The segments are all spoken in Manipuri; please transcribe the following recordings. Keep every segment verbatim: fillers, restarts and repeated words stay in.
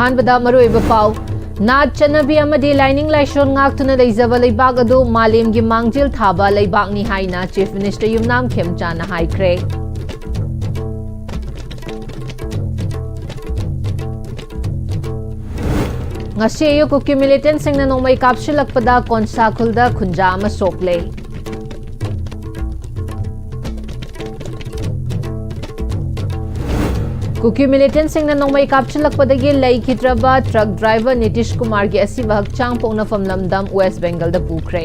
ꯑꯍꯥꯟꯕꯗ ꯃꯔꯨꯑꯣꯏꯕ ꯄꯥꯎ꯫ ꯅꯥꯠ ꯆꯠꯅꯕꯤ ꯑꯃꯗꯤ ꯂꯥꯏꯅꯤꯡ ꯂꯥꯏꯁꯣꯟ ꯉꯥꯛꯇꯨꯅ ꯂꯩꯖꯕ ꯂꯩꯕꯥꯛ ꯑꯗꯨ ꯃꯥꯂꯦꯝꯒꯤ ꯃꯥꯡꯖꯤꯜ ꯊꯥꯕ ꯂꯩꯕꯥꯛꯅꯤ ꯍꯥꯏꯅ Chief Minister ꯌꯨꯝꯅꯥꯝ ꯈꯦꯝꯆꯥꯟꯅ ꯍꯥꯏꯈ꯭ꯔꯦ꯫ ꯉꯁꯤ ꯑꯌꯨꯛ ꯀꯨꯀꯤ militantꯁꯤꯡꯅ ꯅꯣꯡꯃꯩ ꯀꯥꯞꯁꯤꯜꯂꯛꯄꯗ ꯀꯣꯟꯁꯥ ꯈꯨꯜꯗ ꯈꯨꯟꯖꯥ ꯑꯃ ꯁꯣꯛꯂꯦ꯫ ꯀꯨꯀꯤ militantꯁꯤꯡꯅ ꯅꯣꯡꯃꯩ ꯀꯥꯞꯁꯤꯜꯂꯛꯄꯗꯒꯤ ꯂꯩꯈꯤꯗ꯭ꯔꯕ truck driver ꯅꯤꯇꯤꯁ ꯀꯨꯃꯥꯔꯒꯤ ꯑꯁꯤꯕ ꯍꯛꯆꯥꯡ ꯄꯣꯛꯅꯐꯝ ꯂꯝꯗꯝ West Bengalꯗ ꯄꯨꯈ꯭ꯔꯦ꯫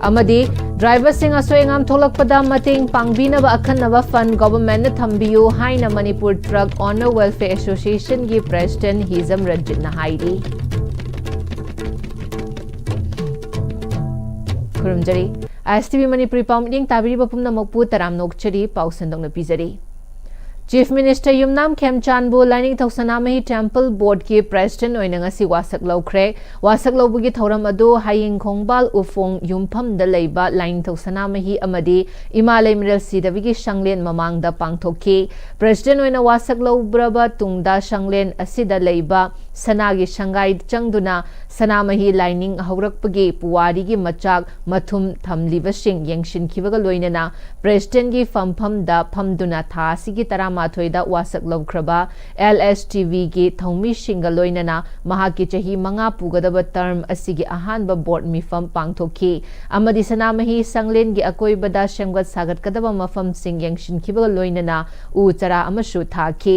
ꯑꯃꯗꯤ driverꯁꯤꯡ ꯑꯁꯣꯏ ꯑꯉꯥꯝ ꯊꯣꯛꯂꯛꯄꯗ ꯃꯇꯦꯡ ꯄꯥꯡꯕꯤꯅꯕ ꯑꯈꯟꯅꯕ fund governmentꯅ ꯊꯝꯕꯤꯌꯨ ꯍꯥꯏꯅ Manipur Truck Owner Welfare Associationꯒꯤ President ꯍꯤꯖꯝ ꯔꯟꯖꯤꯠꯅ ꯍꯥꯏꯔꯤ꯫ ꯈꯨꯔꯨꯝꯖꯔꯤ꯫ ISTV ꯃꯅꯤꯄꯨꯔꯤ ꯄꯥꯎ ꯃꯤꯠꯌꯦꯡ ꯇꯥꯕꯤꯔꯤꯕ ꯄꯨꯝꯅꯃꯛꯄꯨ ꯇꯔꯥꯝꯅ ꯑꯣꯛꯆꯔꯤ꯫ ꯄꯥꯎ ꯁꯟꯗꯣꯛꯅ ꯄꯤꯖꯔꯤ꯫ Chief Minister ꯌꯨꯝꯅꯥꯝ ꯈꯦꯝꯆꯥꯟꯕꯨ ꯂꯥꯏꯅꯤꯡꯊꯧ ꯁꯅꯥꯃꯍꯤ Temple Boardꯀꯤ President ꯑꯣꯏꯅ ꯉꯁꯤ ꯋꯥꯁꯛ ꯂꯧꯈ꯭ꯔꯦ꯫ ꯋꯥꯁꯛ ꯂꯧꯕꯒꯤ ꯊꯧꯔꯝ ꯑꯗꯨ ꯍꯌꯦꯡ ꯈꯣꯡꯕꯥꯜ ꯎꯐꯣꯡ ꯌꯨꯝꯐꯝꯗ ꯂꯩꯕ ꯂꯥꯏꯅꯤꯡꯊꯧ ꯁꯅꯥꯃꯍꯤ ꯑꯃꯗꯤ ꯏꯃꯥ ꯂꯩꯃꯔꯦꯜ ꯁꯤꯗꯕꯤꯒꯤ ꯁꯪꯂꯦꯟ ꯃꯃꯥꯡꯗ ꯄꯥꯡꯊꯣꯛꯈꯤ꯫ President ꯑꯣꯏꯅ ꯋꯥꯁꯛ ꯂꯧꯔꯕ ꯇꯨꯡꯗ ꯁꯪꯂꯦꯟ ꯑꯁꯤꯗ ꯂꯩꯕ ꯁꯅꯥꯒꯤ ꯁꯪꯒꯥꯏ ꯆꯪꯗꯨꯅ ꯁꯅꯥꯃꯍꯤ ꯂꯥꯏꯅꯤꯡ ꯍꯧꯔꯛꯄꯒꯤ ꯄꯨꯋꯥꯔꯤꯒꯤ ꯃꯆꯥꯛ ꯃꯊꯨꯝ ꯊꯝꯂꯤꯕꯁꯤꯡ ꯌꯦꯡꯁꯤꯟꯈꯤꯕꯒ ꯂꯣꯏꯅꯅ Presidentꯀꯤ ꯐꯝꯐꯝꯗ ꯐꯝꯗꯨꯅ ꯊꯥ ꯑꯁꯤꯒꯤ ꯇꯔꯥꯃꯥꯊꯣꯏꯗ ꯋꯥꯁꯛ ꯂꯧꯈ꯭ꯔꯕ LSTVꯒꯤ ꯊꯧꯃꯤꯁꯤꯡꯒ ꯂꯣꯏꯅꯅ ꯃꯍꯥꯛꯀꯤ ꯆꯍꯤ ꯃꯉꯥ ꯄꯨꯒꯗꯕ term ꯑꯁꯤꯒꯤ ꯑꯍꯥꯟꯕ board ꯃꯤꯐꯝ ꯄꯥꯡꯊꯣꯛꯈꯤ ꯑꯃꯗꯤ ꯁꯅꯥꯃꯍꯤ ꯁꯪꯂꯦꯟꯒꯤ ꯑꯀꯣꯏꯕꯗ ꯁꯦꯝꯒꯠ ꯁꯥꯒꯠꯀꯗꯕ ꯃꯐꯝꯁꯤꯡ ꯌꯦꯡꯁꯤꯟꯈꯤꯕꯒ ꯂꯣꯏꯅꯅ ꯎ ꯆꯥꯔꯥ ꯑꯃꯁꯨ ꯊꯥꯈꯤ꯫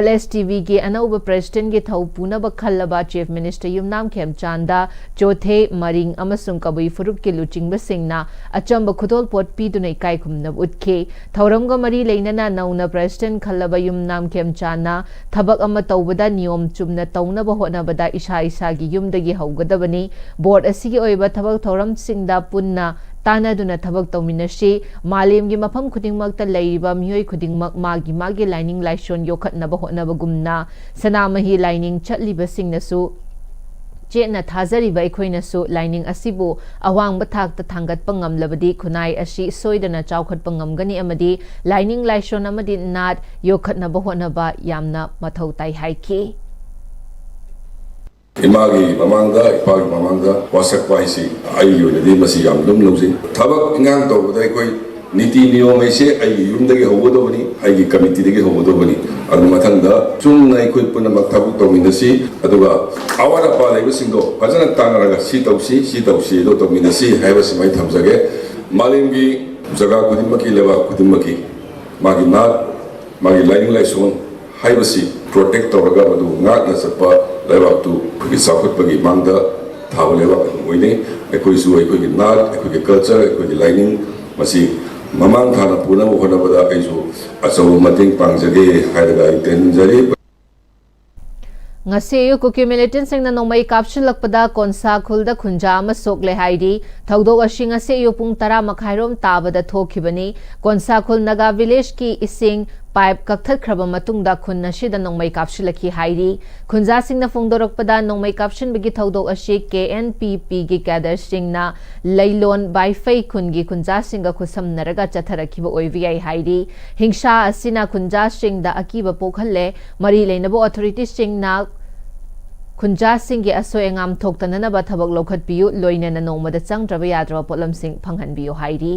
LSTVꯒꯤ ꯑꯅꯧꯕ Presidentꯀꯤ ꯊꯧ ꯄꯨꯅꯕ ꯈꯜꯂꯕ Chief Minister ꯌꯨꯝꯅꯥꯝ ꯈꯦꯝꯆꯥꯟꯗ ꯆꯣꯊꯦ, ꯃꯔꯤꯡ ꯑꯃꯁꯨꯡ ꯀꯕꯨꯏ ꯐꯨꯔꯨꯞꯀꯤ ꯂꯨꯆꯤꯡꯕꯁꯤꯡꯅ ꯑꯆꯝꯕ ꯈꯨꯗꯣꯜꯄꯣꯠ ꯄꯤꯗꯨꯅ ꯏꯀꯥꯏ ꯈꯨꯝꯅꯕ ꯎꯠꯈꯤ꯫ ꯊꯧꯔꯝꯒ ꯃꯔꯤ ꯂꯩꯅꯅ ꯅꯧꯅ President ꯈꯜꯂꯕ ꯌꯨꯝꯅꯥꯝ ꯈꯦꯝꯆꯥꯟꯅ ꯊꯕꯛ ꯑꯃ ꯇꯧꯕꯗ ꯅꯤꯌꯣꯝ ꯆꯨꯝꯅ ꯇꯧꯅꯕ ꯍꯣꯠꯅꯕꯗ ꯏꯁꯥ ꯏꯁꯥꯒꯤ ꯌꯨꯝꯗꯒꯤ ꯍꯧꯒꯗꯕꯅꯤ꯫ Board ꯑꯁꯤꯒꯤ ꯑꯣꯏꯕ ꯊꯕꯛ ꯊꯧꯔꯝꯁꯤꯡꯗ ꯄꯨꯟꯅ ꯇꯥꯟꯅꯗꯨꯅ ꯊꯕꯛ ꯇꯧꯃꯤꯟꯅꯁꯤ꯫ ꯃꯥꯂꯦꯝꯒꯤ ꯃꯐꯝ ꯈꯨꯗꯤꯡꯃꯛꯇ ꯂꯩꯔꯤꯕ ꯃꯤꯑꯣꯏ ꯈꯨꯗꯤꯡꯃꯛ ꯃꯥꯒꯤ ꯃꯥꯒꯤ ꯂꯥꯏꯅꯤꯡ ꯂꯥꯏꯁꯣꯟ ꯌꯣꯛꯈꯠꯅꯕ ꯍꯣꯠꯅꯕꯒꯨꯝꯅ ꯁꯅꯥꯃꯍꯤ ꯂꯥꯏꯅꯤꯡ ꯆꯠꯂꯤꯕꯁꯤꯡꯅꯁꯨ ꯆꯦꯠꯅ ꯊꯥꯖꯔꯤꯕ ꯑꯩꯈꯣꯏꯅꯁꯨ ꯂꯥꯏꯅꯤꯡ ꯑꯁꯤꯕꯨ ꯑꯋꯥꯡꯕ ꯊꯥꯛꯇ ꯊꯥꯡꯒꯠꯄ ꯉꯝꯂꯕꯗꯤ ꯈꯨꯟꯅꯥꯏ ꯑꯁꯤ ꯁꯣꯏꯗꯅ ꯆꯥꯎꯈꯠꯄ ꯉꯝꯒꯅꯤ ꯑꯃꯗꯤ ꯂꯥꯏꯅꯤꯡ ꯂꯥꯏꯁꯣꯟ ꯑꯃꯗꯤ ꯅꯥꯠ ꯌꯣꯛꯈꯠꯅꯕ ꯍꯣꯠꯅꯕ ꯌꯥꯝꯅ ꯃꯊꯧ ꯇꯥꯏ ꯍꯥꯏꯈꯤ꯫ ꯏꯃꯥꯒꯤ ꯃꯃꯥꯡꯗ, ꯏꯄꯥꯒꯤ ꯃꯃꯥꯡꯗ ꯋꯥꯁꯛꯄ ꯍꯥꯏꯁꯤ ꯑꯩꯒꯤ ꯑꯣꯏꯅꯗꯤ ꯃꯁꯤ ꯌꯥꯝ ꯂꯨꯝ ꯂꯧꯖꯩ꯫ ꯊꯕꯛ ꯏꯟꯈꯥꯡ ꯇꯧꯕꯗ ꯑꯩꯈꯣꯏ ꯅꯤꯇꯤ ꯅꯤꯌꯣꯝ ꯍꯥꯏꯁꯦ ꯑꯩꯒꯤ ꯌꯨꯝꯗꯒꯤ ꯍꯧꯒꯗꯧꯕꯅꯤ, ꯑꯩꯒꯤ ꯀꯃꯤꯇꯤꯗꯒꯤ ꯍꯧꯒꯗꯧꯕꯅꯤ꯫ ꯑꯗꯨ ꯃꯊꯪꯗ ꯆꯨꯝꯅ ꯑꯩꯈꯣꯏ ꯄꯨꯝꯅꯃꯛ ꯊꯕꯛ ꯇꯧꯃꯤꯟꯅꯁꯤ, ꯑꯗꯨꯒ ꯑꯋꯥꯠ ꯑꯄꯥ ꯂꯩꯕꯁꯤꯡꯗꯣ ꯐꯖꯅ ꯇꯥꯟꯅꯔꯒ ꯁꯤ ꯇꯧꯁꯤ, ꯁꯤ ꯇꯧꯁꯤ, ꯑꯗꯨ ꯇꯧꯃꯤꯟꯅꯁꯤ ꯍꯥꯏꯕꯁꯤꯃ ꯑꯩ ꯊꯝꯖꯒꯦ꯫ ꯃꯥꯂꯦꯝꯒꯤ ꯖꯒꯥ ꯈꯨꯗꯤꯡꯃꯛꯀꯤ, ꯂꯩꯕꯥꯛ ꯈꯨꯗꯤꯡꯃꯛꯀꯤ ꯃꯥꯒꯤ ꯅꯥꯠ, ꯃꯥꯒꯤ ꯂꯥꯏꯅꯤꯡ ꯂꯥꯏꯁꯣꯟ ꯍꯥꯏꯕꯁꯤ ꯄ꯭ꯔꯣꯇꯦꯛ ꯇꯧꯔꯒ ꯃꯗꯨ ꯉꯥꯛꯅ ꯆꯠꯄ ꯂꯩꯕꯥꯛꯇꯨ ꯑꯩꯈꯣꯏꯒꯤ ꯆꯥꯎꯈꯠꯄꯒꯤ ꯃꯥꯡꯗ ꯊꯥꯕ ꯂꯩꯕꯥꯛ ꯑꯗꯨꯝ ꯑꯣꯏꯅꯩ꯫ ꯑꯩꯈꯣꯏꯁꯨ ꯑꯩꯈꯣꯏꯒꯤ ꯅꯥꯠ, ꯑꯩꯈꯣꯏꯒꯤ ꯀꯜꯆꯔ, ꯑꯩꯈꯣꯏꯒꯤ ꯂꯥꯏꯅꯤꯡ ꯃꯁꯤ ꯃꯃꯥꯡ ꯊꯥꯅ ꯄꯨꯅꯕ ꯍꯣꯠꯅꯕꯗ ꯑꯩꯁꯨ ꯑꯆꯧꯕ ꯃꯇꯦꯡ ꯄꯥꯡꯖꯒꯦ ꯍꯥꯏꯔꯒ ꯑꯩ ꯇꯦꯟꯖꯔꯤ꯫ ꯉꯁꯤ ꯑꯌꯨꯛ ꯀꯨꯀꯤ ꯃꯤꯂꯤꯇꯦꯟꯁꯤꯡꯅ ꯅꯣꯡꯃꯩ ꯀꯥꯞꯁꯤꯜꯂꯛꯄꯗ ꯀꯣꯟꯁꯥ ꯈꯨꯜꯗ ꯈꯨꯟꯖꯥ ꯑꯃ ꯁꯣꯛꯂꯦ ꯍꯥꯏꯔꯤ꯫ ꯊꯧꯗꯣꯛ ꯑꯁꯤ ꯉꯁꯤ ꯑꯌꯨꯛ ꯄꯨꯡ ꯇꯔꯥ ꯃꯈꯥꯏꯔꯣꯝ ꯇꯥꯕꯗ ꯊꯣꯛꯈꯤꯕꯅꯤ꯫ ꯀꯣꯟꯁꯥ ꯈꯨꯜ ꯅꯥꯒꯥ ꯚꯤꯂꯦꯖꯀꯤ ꯏꯁꯤꯡ ꯄꯥꯏꯞ ꯀꯛꯊꯠꯈ꯭ꯔꯕ ꯃꯇꯨꯡꯗ ꯈꯨꯟ ꯑꯁꯤꯗ ꯅꯣꯡꯃꯩ ꯀꯥꯞꯁꯤꯜꯂꯛꯈꯤ ꯍꯥꯏꯔꯤ꯫ ꯈꯨꯟꯖꯥꯁꯤꯡꯅ ꯐꯣꯡꯗꯣꯔꯛꯄꯗ ꯅꯣꯡꯃꯩ ꯀꯥꯞꯁꯤꯟꯕꯒꯤ ꯊꯧꯗꯣꯛ ꯑꯁꯤ ꯀꯦ ꯑꯦꯟ ꯄꯤ ꯄꯤꯒꯤ ꯀꯦꯗꯔꯁꯤꯡꯅ ꯂꯩꯂꯣꯟ ꯕꯥꯏꯐꯩ ꯈꯨꯟꯒꯤ ꯈꯨꯟꯖꯥꯁꯤꯡꯒ ꯈꯨꯠꯁꯝꯅꯔꯒ ꯆꯠꯊꯔꯛꯈꯤꯕ ꯑꯣꯏꯕ ꯌꯥꯏ ꯍꯥꯏꯔꯤ꯫ ꯍꯤꯡꯁꯥ ꯑꯁꯤꯅ ꯈꯨꯟꯖꯥꯁꯤꯡꯗ ꯑꯀꯤꯕ ꯄꯣꯛꯍꯜꯂꯦ꯫ ꯃꯔꯤ ꯂꯩꯅꯕ ꯑꯣꯊꯣꯔꯤꯇꯤꯁꯤꯡꯅ ꯈꯨꯟꯖꯥꯁꯤꯡꯒꯤ ꯑꯁꯣꯏ ꯑꯉꯥꯝ ꯊꯣꯛꯇꯅꯅꯕ ꯊꯕꯛ ꯂꯧꯈꯠꯄꯤꯌꯨ, ꯂꯣꯏꯅꯅ ꯅꯣꯡꯃꯗ ꯆꯪꯗ꯭ꯔꯕ ꯌꯥꯗ꯭ꯔꯕ ꯄꯣꯠꯂꯝꯁꯤꯡ ꯐꯪꯍꯟꯕꯤꯌꯨ ꯍꯥꯏꯔꯤ꯫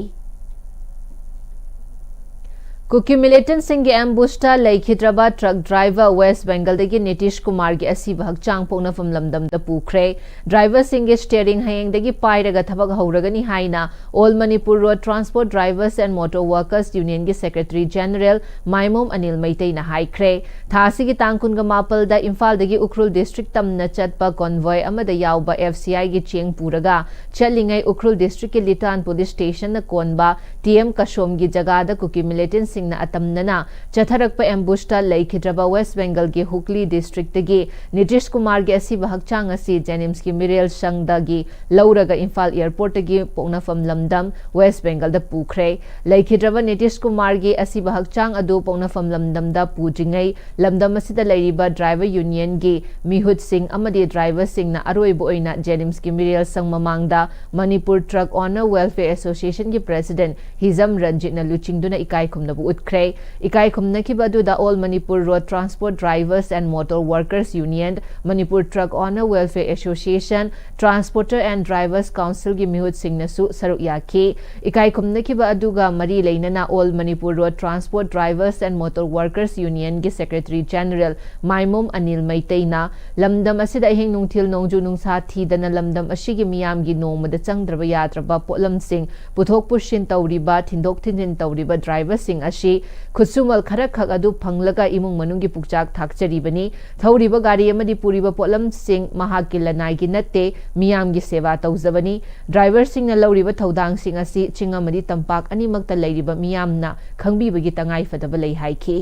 ꯀꯨꯀꯤ ꯃꯤꯂꯤꯇꯦꯟꯁꯤꯡꯒꯤ ꯑꯦꯝꯕꯨꯁꯇ ꯂꯩꯈꯤꯗ꯭ꯔꯕ ꯇ꯭ꯔꯛ ꯗ꯭ꯔꯥꯏꯚꯔ ꯋꯦꯁ ꯕꯦꯡꯒꯜꯗꯒꯤ ꯅꯤꯇꯤꯁ ꯀꯨꯃꯥꯔꯒꯤ ꯑꯁꯤꯕ ꯍꯛꯆꯥꯡ ꯄꯣꯛꯅꯐꯝ ꯂꯝꯗꯝꯗ ꯄꯨꯈ꯭ꯔꯦ꯫ ꯗ꯭ꯔꯥꯏꯚꯔꯁꯤꯡꯒꯤ ꯁ꯭ꯇꯤꯌꯔꯤꯡ ꯍꯌꯦꯡꯗꯒꯤ ꯄꯥꯏꯔꯒ ꯊꯕꯛ ꯍꯧꯔꯒꯅꯤ ꯍꯥꯏꯅ all Manipur road transport drivers and motor workers ꯌꯨꯅꯤꯌꯟꯒꯤ ꯁꯦꯀ꯭ꯔꯦꯇꯔꯤ ꯖꯦꯅꯔꯦꯜ ꯃꯥꯏꯃꯣꯝ ꯑꯅꯤꯜ ꯃꯩꯇꯩꯅ ꯍꯥꯏꯈ꯭ꯔꯦ꯫ ꯊꯥ ꯑꯁꯤꯒꯤ ꯇꯥꯡ ꯀꯨꯟꯒ ꯃꯥꯄꯜꯗ ꯏꯝꯐꯥꯜꯗꯒꯤ ꯎꯈ꯭ꯔꯨꯜ ꯗꯤꯁꯇ꯭ꯔꯤꯛ ꯇꯝꯅ ꯆꯠꯄ ꯀꯣꯟꯚꯣꯏ ꯑꯃꯗ ꯌꯥꯎꯕ ꯑꯦꯐ ꯁꯤ ꯑꯥꯏꯒꯤ ꯆꯦꯡ ꯄꯨꯔꯒ ꯆꯠꯂꯤꯉꯩ ꯎꯈ꯭ꯔꯨꯜ ꯗꯤꯁꯇ꯭ꯔꯤꯛꯀꯤ ꯂꯤꯇꯥꯟ ꯄꯨꯂꯤꯁ ꯁ꯭ꯇꯦꯁꯟꯅ ꯀꯣꯟꯕ ꯇꯤ ꯑꯦꯝ ꯀꯁꯣꯝꯒꯤ ꯖꯒꯥꯗ ꯀꯨꯀꯤ ꯃꯤꯂꯤꯇꯦꯟꯁꯤꯡ ꯅ ꯑꯇꯝꯅꯅ ꯆꯠꯊꯔꯛꯄ ꯑꯦꯝꯕꯨꯁꯇ ꯂꯩꯈꯤꯗ꯭ꯔꯕ ꯋꯦꯁ ꯕꯦꯡꯒꯜꯒꯤ ꯍꯨꯒ꯭ꯂꯤ ꯗꯤꯁꯇ꯭ꯔꯤꯛꯇꯒꯤ ꯅꯤꯇꯤꯁ ꯀꯨꯃꯥꯔꯒꯤ ꯑꯁꯤꯕ ꯍꯛꯆꯥꯡ ꯑꯁꯤ ꯖꯦꯅꯤꯝꯁꯀꯤ ꯃꯤꯔꯦꯜ ꯁꯪꯗꯒꯤ ꯂꯧꯔꯒ ꯏꯝꯐꯥꯜ ꯑꯦꯌꯔꯄꯣꯔꯠꯇꯒꯤ ꯄꯣꯛꯅꯐꯝ ꯂꯝꯗꯝ ꯋꯦꯁ ꯕꯦꯡꯒꯜꯗ ꯄꯨꯈ꯭ꯔꯦ꯫ ꯂꯩꯈꯤꯗ꯭ꯔꯕ ꯅꯤꯇꯤꯁ ꯀꯨꯃꯥꯔꯒꯤ ꯑꯁꯤꯕ ꯍꯛꯆꯥꯡ ꯑꯗꯨ ꯄꯣꯛꯅꯐꯝ ꯂꯝꯗꯝꯗ ꯄꯨꯗ꯭ꯔꯤꯉꯩ ꯂꯝꯗꯝ ꯑꯁꯤꯗ ꯂꯩꯔꯤꯕ ꯗ꯭ꯔꯥꯏꯚꯔ ꯌꯨꯅꯤꯌꯟꯒꯤ ꯃꯤꯍꯨꯠꯁꯤꯡ ꯑꯃꯗꯤ ꯗ꯭ꯔꯥꯏꯚꯔꯁꯤꯡꯅ ꯑꯔꯣꯏꯕ ꯑꯣꯏꯅ ꯖꯦꯅꯤꯝꯁꯀꯤ ꯃꯤꯔꯦꯜ ꯁꯪ ꯃꯃꯥꯡꯗ ꯃꯅꯤꯄꯨꯔ ꯇ꯭ꯔꯛ ꯑꯣꯅꯔ ꯋꯦꯜꯐꯤꯌꯔ ꯑꯦꯁꯣꯁꯤꯌꯦꯁꯟꯒꯤ ꯄ꯭ꯔꯦꯁꯤꯗꯦꯟꯠ ꯍꯤꯖꯝ ꯔꯟꯖꯤꯠꯅ ꯂꯨꯆꯤꯡꯗꯨꯅ ꯏꯀꯥꯏ ꯈꯨꯝꯅꯕ ꯎꯠꯈ꯭ꯔꯦ꯫ ꯏꯀꯥꯏ ꯈꯨꯝꯅꯈꯤꯕ ꯑꯗꯨꯗ All Manipur Road Transport Drivers and Motor Workers Union, Manipur Truck Owner Welfare Association, Transporter and Drivers Councilꯒꯤ ꯃꯤꯍꯨꯠꯁꯤꯡꯅꯁꯨ ꯁꯔꯨꯛ ꯌꯥꯈꯤ꯫ ꯏꯀꯥꯏ ꯈꯨꯝꯅꯈꯤꯕ ꯑꯗꯨꯒ ꯃꯔꯤ ꯂꯩꯅꯅ All Manipur Road Transport Drivers and Motor Workers Unionꯒꯤ Secretary General ꯃꯥꯏꯃꯣꯝ Anil ꯃꯩꯇꯩꯅ ꯂꯝꯗꯝ ꯑꯁꯤꯗ ꯑꯍꯤꯡ ꯅꯨꯡꯊꯤꯜ ꯅꯣꯡꯖꯨ ꯅꯨꯡꯁꯥ ꯊꯤꯗꯅ ꯂꯝꯗꯝ ꯑꯁꯤꯒꯤ ꯃꯤꯌꯥꯝꯒꯤ ꯅꯣꯡꯃꯗ ꯆꯪꯗ꯭ꯔꯕ ꯌꯥꯗ꯭ꯔꯕ ꯄꯣꯠꯂꯝꯁꯤꯡ ꯄꯨꯊꯣꯛ ꯄꯨꯁꯤꯟ ꯇꯧꯔꯤꯕ, ꯊꯤꯟꯗꯣꯛ ꯊꯤꯟꯖꯤꯟ ꯇꯧꯔꯤꯕ ꯗ꯭ꯔꯥꯏꯚꯔꯁꯤꯡ ꯑꯁꯤ ꯈꯨꯠꯁꯨꯃꯜ ꯈꯔꯈꯛ ꯑꯗꯨ ꯐꯪꯂꯒ ꯏꯃꯨꯡ ꯃꯅꯨꯡꯒꯤ ꯄꯨꯛꯆꯥꯛ ꯊꯥꯛꯆꯔꯤꯕꯅꯤ꯫ ꯊꯧꯔꯤꯕ ꯒꯥꯔꯤ ꯑꯃꯗꯤ ꯄꯨꯔꯤꯕ ꯄꯣꯠꯂꯝꯁꯤꯡ ꯃꯍꯥꯛꯀꯤ ꯂꯅꯥꯏꯒꯤ ꯅꯠꯇꯦ, ꯃꯤꯌꯥꯝꯒꯤ ꯁꯦꯕꯥ ꯇꯧꯖꯕꯅꯤ꯫ ꯗ꯭ꯔꯥꯏꯚꯔꯁꯤꯡꯅ ꯂꯧꯔꯤꯕ ꯊꯧꯗꯥꯡꯁꯤꯡ ꯑꯁꯤ ꯆꯤꯡ ꯑꯃꯗꯤ ꯇꯝꯄꯥꯛ ꯑꯅꯤꯃꯛꯇ ꯂꯩꯔꯤꯕ ꯃꯤꯌꯥꯝꯅ ꯈꯪꯕꯤꯕꯒꯤ ꯇꯉꯥꯏꯐꯗꯕ ꯂꯩ ꯍꯥꯏꯈꯤ꯫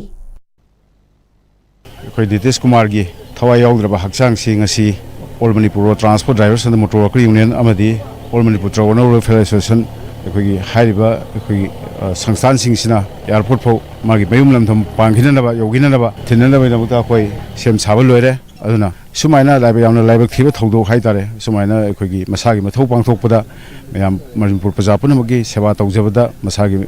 ꯑꯩꯈꯣꯏ ꯅꯤꯇꯤꯁ ꯀꯨꯃꯥꯔꯒꯤ ꯊꯋꯥꯏ ꯌꯥꯎꯗ꯭ꯔꯕ ꯍꯛꯆꯥꯡꯁꯤ ꯉꯁꯤ All Manipur Road Transport Drivers and Motor Worker Union ꯑꯃꯗꯤ All Manipur Truck Owner Welfare Association, ꯑꯩꯈꯣꯏꯒꯤ ꯍꯥꯏꯔꯤꯕ ꯑꯩꯈꯣꯏꯒꯤ, ꯑ, ꯁꯪꯁꯊꯥꯟꯁꯤꯡꯁꯤꯅ ꯑꯦꯌꯥꯔꯄꯣꯔꯠ ꯐꯥꯎ ꯃꯥꯒꯤ ꯃꯌꯨꯝ ꯂꯝꯗꯝ ꯄꯥꯟꯈꯤꯅꯅꯕ, ꯌꯧꯈꯤꯅꯅꯕ, ꯊꯤꯟꯅꯅꯕꯒꯤꯗꯃꯛꯇ ꯑꯩꯈꯣꯏ ꯁꯦꯝ ꯁꯥꯕ ꯂꯣꯏꯔꯦ꯫ ꯑꯗꯨꯅ ꯁꯨꯃꯥꯏꯅ ꯂꯥꯏꯕꯛ, ꯌꯥꯝꯅ ꯂꯥꯏꯕꯛ ꯊꯤꯕ ꯊꯧꯗꯣꯛ ꯍꯥꯏꯇꯥꯔꯦ꯫ ꯁꯨꯃꯥꯏꯅ ꯑꯩꯈꯣꯏꯒꯤ ꯃꯁꯥꯒꯤ ꯃꯊꯧ ꯄꯥꯡꯊꯣꯛꯄꯗ ꯃꯌꯥꯝ ꯃꯅꯤꯄꯨꯔ ꯄ꯭ꯔꯖꯥ ꯄꯨꯝꯅꯃꯛꯀꯤ ꯁꯦꯕꯥ ꯇꯧꯖꯕꯗ ꯃꯁꯥꯒꯤ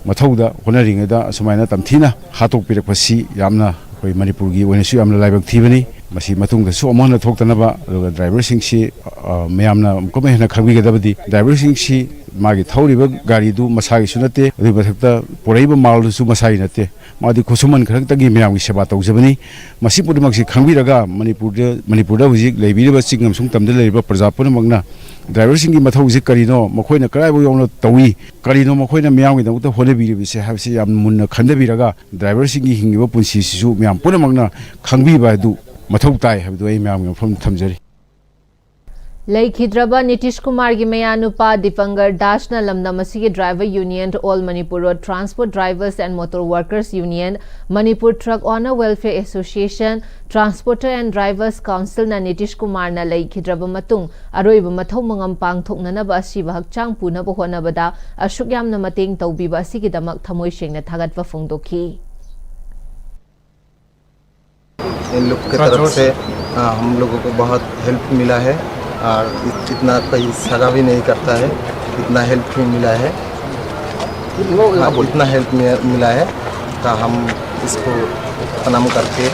ꯃꯊꯧꯗ ꯍꯣꯠꯅꯔꯤꯉꯩꯗ ꯑꯁꯨꯃꯥꯏꯅ ꯇꯝꯊꯤꯅ ꯍꯥꯠꯇꯣꯛꯄꯤꯔꯛꯄꯁꯤ ꯌꯥꯝꯅ ꯑꯩꯈꯣꯏ ꯃꯅꯤꯄꯨꯔꯒꯤ ꯑꯣꯏꯅꯁꯨ ꯌꯥꯝꯅ ꯂꯥꯏꯕꯛ ꯊꯤꯕꯅꯤ꯫ ꯃꯁꯤ ꯃꯇꯨꯡꯗꯁꯨ ꯑꯃꯨꯛ ꯍꯟꯅ ꯊꯣꯛꯇꯅꯕ, ꯑꯗꯨꯒ ꯗ꯭ꯔꯥꯏꯚꯔꯁꯤꯡꯁꯤ, ꯑ, ꯃꯌꯥꯝꯅ ꯑꯃꯨꯛꯀ ꯍꯦꯟꯅ ꯈꯪꯕꯤꯒꯗꯕꯗꯤ ꯗ꯭ꯔꯥꯏꯚꯔꯁꯤꯡꯁꯤ ꯃꯥꯒꯤ ꯊꯧꯔꯤꯕ ꯒꯥꯔꯤꯗꯨ ꯃꯁꯥꯒꯤꯁꯨ ꯅꯠꯇꯦ, ꯑꯗꯨꯒꯤ ꯃꯊꯛꯇ ꯄꯨꯔꯛꯏꯕ ꯃꯥꯜꯗꯨꯁꯨ ꯃꯁꯥꯒꯤ ꯅꯠꯇꯦ꯫ ꯃꯥꯗꯤ ꯈꯨꯠꯁꯨꯃꯟ ꯈꯔꯈꯛꯇꯒꯤ ꯃꯌꯥꯝꯒꯤ ꯁꯦꯕꯥ ꯇꯧꯖꯕꯅꯤ꯫ ꯃꯁꯤ ꯄꯨꯝꯅꯃꯛꯁꯤ ꯈꯪꯕꯤꯔꯒ ꯃꯅꯤꯄꯨꯔꯗ, ꯃꯅꯤꯄꯨꯔꯗ ꯍꯧꯖꯤꯛ ꯂꯩꯕꯤꯔꯤꯕ ꯆꯤꯡ ꯑꯃꯁꯨꯡ ꯇꯝꯗ ꯂꯩꯔꯤꯕ ꯄ꯭ꯔꯖꯥ ꯄꯨꯝꯅꯃꯛꯅ ꯗ꯭ꯔꯥꯏꯚꯔꯁꯤꯡꯒꯤ ꯃꯊꯧꯁꯤ ꯀꯔꯤꯅꯣ, ꯃꯈꯣꯏꯅ ꯀꯗꯥꯏꯐꯥꯎ ꯌꯧꯅ ꯇꯧꯏ, ꯀꯔꯤꯅꯣ ꯃꯈꯣꯏꯅ ꯃꯤꯌꯥꯝꯒꯤꯗꯃꯛꯇ ꯍꯣꯠꯅꯕꯤꯔꯤꯕꯁꯦ ꯍꯥꯏꯕꯁꯤ ꯌꯥꯝ ꯃꯨꯟꯅ ꯈꯟꯊꯕꯤꯔꯒ ꯗ꯭ꯔꯥꯏꯚꯔꯁꯤꯡꯒꯤ ꯍꯤꯡꯉꯤꯕ ꯄꯨꯟꯁꯤꯁꯤꯁꯨ ꯃꯌꯥꯝ ꯄꯨꯝꯅꯃꯛꯅ ꯈꯪꯕꯤꯕ ꯍꯥꯏꯗꯨ ꯃꯊꯧ ꯇꯥꯏ ꯍꯥꯏꯕꯗꯨ ꯑꯩ ꯃꯌꯥꯝꯒꯤ ꯃꯐꯝꯗ ꯊꯝꯖꯔꯤ꯫ ꯂꯩꯈꯤꯗ꯭ꯔꯕ ꯅꯤꯇꯤꯁ ꯀꯨꯃꯥꯔꯒꯤ ꯃꯌꯥꯅꯨꯄꯥ ꯗꯤꯄꯪꯒꯔ ꯗꯥꯁꯅ ꯂꯝꯗꯝ ꯑꯁꯤꯒꯤ driver union, All Manipur Road Transport Drivers and Motor Workers Union, Manipur Truck Owner Welfare Association, Transporter and Drivers Councilꯅ Nitish ꯀꯨꯃꯥꯔꯅ ꯂꯩꯈꯤꯗ꯭ꯔꯕ ꯃꯇꯨꯡ ꯑꯔꯣꯏꯕ ꯃꯊꯧ ꯃꯉꯝ ꯄꯥꯡꯊꯣꯛꯅꯅꯕ ꯑꯁꯤꯕ ꯍꯛꯆꯥꯡ ꯄꯨꯅꯕ ꯍꯣꯠꯅꯕꯗ ꯑꯁꯨꯛ ꯌꯥꯝꯅ ꯃꯇꯦꯡ ꯇꯧꯕꯤꯕ ꯑꯁꯤꯒꯤꯗꯃꯛ ꯊꯃꯣꯏ ꯁꯦꯡꯅ ꯊꯥꯒꯠꯄ ꯐꯣꯡꯗꯣꯛꯈꯤ꯫ इन लोग की तरफ से, हाँ, हम लोगों को बहुत हेल्प मिला है और इत- इतना कोई सगा भी नहीं करता है, इतना हेल्प भी मिला है। हाँ, इतना हेल्प मि- मिला है, तो हम इसको प्रणाम करके,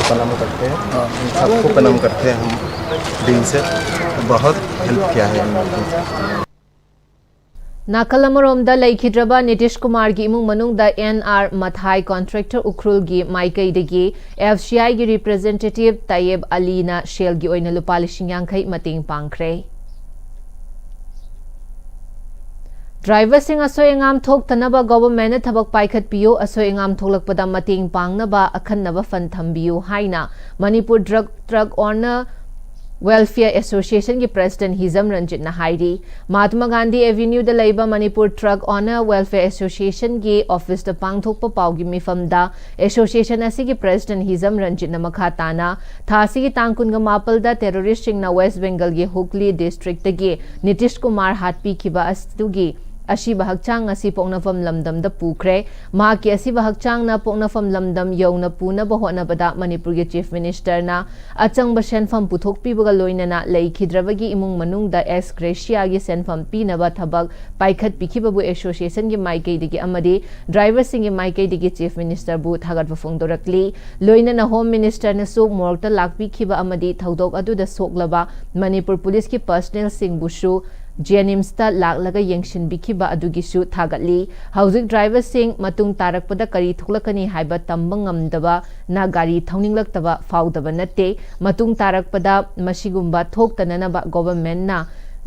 प्रणाम करते हैं, इन सबको प्रणाम करते हैं हम दिल से। बहुत हेल्प किया है इन लोगों ने। ꯅꯥꯀꯜ ꯑꯃꯔꯣꯝꯗ, ꯂꯩꯈꯤꯗ꯭ꯔꯕ ꯅꯤꯇꯤꯁ ꯀꯨꯃꯥꯔꯒꯤ ꯏꯃꯨꯡ ꯃꯅꯨꯡꯗ ꯑꯦꯟ ꯑꯥꯔ ꯃꯊꯥꯏ ꯀꯣꯟꯇ꯭ꯔꯦꯛꯇꯔ ꯎꯈ꯭ꯔꯨꯜꯒꯤ ꯃꯥꯏꯀꯩꯗꯒꯤ ꯑꯦꯐ ꯁꯤ ꯑꯥꯏꯒꯤ ꯔꯤꯄ꯭ꯔꯖꯦꯟꯇꯦꯇꯤꯚ ꯇꯌꯦꯕ ꯑꯂꯤꯅ ꯁꯦꯜꯒꯤ ꯑꯣꯏꯅ ꯂꯨꯄꯥ ꯂꯤꯁꯤꯡ ꯌꯥꯡꯈꯩ ꯃꯇꯦꯡ ꯄꯥꯡꯈ꯭ꯔꯦ꯫ ꯗ꯭ꯔꯥꯏꯚꯔꯁꯤꯡ ꯑꯁꯣꯏ ꯑꯉꯥꯝ ꯊꯣꯛꯇꯅꯕ ꯒꯣꯚꯔꯟꯃꯦꯟꯠꯅ ꯊꯕꯛ ꯄꯥꯏꯈꯠꯄꯤꯌꯨ, ꯑꯁꯣꯏ ꯑꯉꯥꯝ ꯊꯣꯛꯂꯛꯄꯗ ꯃꯇꯦꯡ ꯄꯥꯡꯅꯕ ꯑꯈꯟꯅꯕ ꯐꯟ ꯊꯝꯕꯤꯌꯨ ꯍꯥꯏꯅ ꯃꯅꯤꯄꯨꯔ ꯗ꯭ꯔꯒ ꯇ꯭ꯔꯛ ꯑꯣꯅꯔ ꯋꯦꯜꯐꯤꯌꯔ ꯑꯦꯁꯣꯁꯤꯌꯦꯁꯟꯒꯤ ꯄ꯭ꯔꯦꯁꯤꯗꯦꯟꯠ ꯍꯤꯖꯝ ꯔꯟꯖꯤꯠꯅ ꯍꯥꯏꯔꯤ꯫ ꯃꯍꯥꯇꯃꯥ ꯒꯥꯟꯙꯤ ꯑꯦꯚꯦꯅ꯭ꯌꯨꯗ ꯂꯩꯕ ꯃꯅꯤꯄꯨꯔ ꯇ꯭ꯔꯛ ꯑꯣꯅꯔ ꯋꯦꯜꯐꯤꯌꯔ ꯑꯦꯁꯣꯁꯤꯌꯦꯁꯟꯒꯤ ꯑꯣꯐꯤꯁꯇ ꯄꯥꯡꯊꯣꯛꯄ ꯄꯥꯎꯒꯤ ꯃꯤꯐꯝꯗ ꯑꯦꯁꯣꯁꯤꯌꯦꯁꯟ ꯑꯁꯤꯒꯤ ꯄ꯭ꯔꯦꯁꯤꯗꯦꯟꯠ ꯍꯤꯖꯝ ꯔꯟꯖꯤꯠꯅ ꯃꯈꯥ ꯇꯥꯅ ꯊꯥ ꯑꯁꯤꯒꯤ ꯇꯥꯡ ꯀꯨꯟꯒ ꯃꯥꯄꯜꯗ ꯇꯦꯔꯣꯔꯤꯁꯁꯤꯡꯅ ꯋꯦꯁ ꯕꯦꯡꯒꯜꯒꯤ ꯍꯨꯒꯂꯤ ꯗꯤꯁꯇ꯭ꯔꯤꯛꯇꯒꯤ ꯅꯤꯇꯤꯁ ꯀꯨꯃꯥꯔ ꯍꯥꯠꯄꯤꯈꯤꯕ ꯑꯗꯨꯒꯤ ꯑꯁꯤꯕ ꯍꯛꯆꯥꯡ ꯑꯁꯤ ꯄꯣꯛꯅꯐꯝ ꯂꯝꯗꯝꯗ ꯄꯨꯈ꯭ꯔꯦ꯫ ꯃꯍꯥꯛꯀꯤ ꯑꯁꯤꯕ ꯍꯛꯆꯥꯡꯅ ꯄꯣꯛꯅꯐꯝ ꯂꯝꯗꯝ ꯌꯧꯅ ꯄꯨꯅꯕ ꯍꯣꯠꯅꯕꯗ ꯃꯅꯤꯄꯨꯔꯒꯤ ꯆꯤꯐ ꯃꯤꯅꯤꯁꯇꯔꯅ ꯑꯆꯪꯕ ꯁꯦꯟꯐꯝ ꯄꯨꯊꯣꯛꯄꯤꯕꯒ ꯂꯣꯏꯅꯅ ꯂꯩꯈꯤꯗ꯭ꯔꯕꯒꯤ ꯏꯃꯨꯡ ꯃꯅꯨꯡꯗ ꯑꯦꯛꯁ ꯒ꯭ꯔꯦꯁꯤꯌꯥꯒꯤ ꯁꯦꯟꯐꯝ ꯄꯤꯅꯕ ꯊꯕꯛ ꯄꯥꯏꯈꯠꯄꯤꯈꯤꯕꯕꯨ ꯑꯦꯁꯣꯁꯤꯌꯦꯁꯟꯒꯤ ꯃꯥꯏꯀꯩꯗꯒꯤ ꯑꯃꯗꯤ ꯗ꯭ꯔꯥꯏꯚꯔꯁꯤꯡꯒꯤ ꯃꯥꯏꯀꯩꯗꯒꯤ ꯆꯤꯐ ꯃꯤꯅꯤꯁꯇꯔꯕꯨ ꯊꯥꯒꯠꯄ ꯐꯣꯡꯗꯣꯔꯛꯂꯤ꯫ ꯂꯣꯏꯅꯅ ꯍꯣꯝ ꯃꯤꯅꯤꯁꯇꯔꯅꯁꯨ ꯃꯣꯔꯒꯇ ꯂꯥꯛꯄꯤꯈꯤꯕ ꯑꯃꯗꯤ ꯊꯧꯗꯣꯛ ꯑꯗꯨꯗ ꯁꯣꯛꯂꯕ ꯃꯅꯤꯄꯨꯔ ꯄꯨꯂꯤꯁꯀꯤ ꯄꯔꯁꯅꯦꯜꯁꯤꯡꯕꯨꯁꯨ ꯖꯦꯅꯤꯝꯁꯇ ꯂꯥꯛꯂꯒ ꯌꯦꯡꯁꯤꯟꯕꯤꯈꯤꯕ ꯑꯗꯨꯒꯤꯁꯨ ꯊꯥꯒꯠꯂꯤ꯫ ꯍꯧꯖꯤꯛ ꯗ꯭ꯔꯥꯏꯚꯔꯁꯤꯡ ꯃꯇꯨꯡ ꯇꯥꯔꯛꯄꯗ ꯀꯔꯤ ꯊꯣꯛꯂꯛꯀꯅꯤ ꯍꯥꯏꯕ ꯇꯝꯕ ꯉꯝꯗꯕꯅ ꯒꯥꯔꯤ ꯊꯧꯅꯤꯡꯂꯛꯇꯕ ꯐꯥꯎꯗꯕ ꯅꯠꯇꯦ꯫ ꯃꯇꯨꯡ ꯇꯥꯔꯛꯄꯗ ꯃꯁꯤꯒꯨꯝꯕ ꯊꯣꯛꯇꯅꯅꯕ ꯒꯣꯚꯔꯟꯃꯦꯟꯠꯅ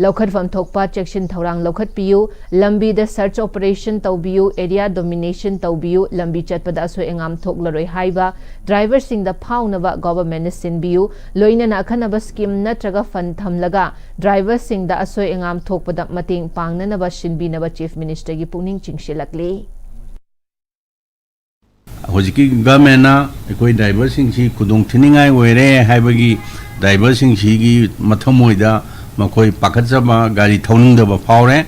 ꯂꯧꯈꯠꯐꯝ ꯊꯣꯛꯄ ꯆꯦꯛꯁꯤꯟ ꯊꯧꯔꯥꯡ ꯂꯧꯈꯠꯄꯤꯌꯨ, ꯂꯝꯕꯤꯗ search operation ꯇꯧꯕꯤꯌꯨ, area domination ꯇꯧꯕꯤꯌꯨ, ꯂꯝꯕꯤ ꯆꯠꯄꯗ ꯑꯁꯣꯏ ꯑꯉꯥꯝ ꯊꯣꯛꯂꯔꯣꯏ ꯍꯥꯏꯕ driver ꯁꯤꯡꯗ ꯐꯥꯎꯅꯕ government ꯅ ꯁꯤꯟꯕꯤꯌꯨ, ꯂꯣꯏꯅꯅ ꯑꯈꯟꯅꯕ scheme ꯅꯠꯇ꯭ꯔꯒ fund ꯊꯝꯂꯒ driver ꯁꯤꯡꯗ ꯑꯁꯣꯏ ꯑꯉꯥꯝ ꯊꯣꯛꯄꯗ ꯃꯇꯦꯡ ꯄꯥꯡꯅꯅꯕ ꯁꯤꯟꯕꯤꯅꯕ Chief Minister ꯒꯤ ꯄꯨꯛꯅꯤꯡ ꯆꯤꯡꯁꯤꯜꯂꯛꯂꯤ꯫ ꯍꯧꯖꯤꯛꯀꯤ government ꯅ ꯑꯩꯈꯣꯏ driver ꯁꯤꯡꯁꯤ ꯈꯨꯗꯣꯡ ꯊꯤꯅꯤꯡꯉꯥꯏ ꯑꯣꯏꯔꯦ ꯍꯥꯏꯕꯒꯤ driver ꯁꯤꯡꯁꯤꯒꯤ ꯃꯊꯃꯣꯏꯗ ꯃꯈꯣꯏ ꯄꯥꯈꯠꯆꯕ, ꯒꯥꯔꯤ ꯊꯧꯅꯤꯡꯗꯕ ꯐꯥꯎꯔꯦ꯫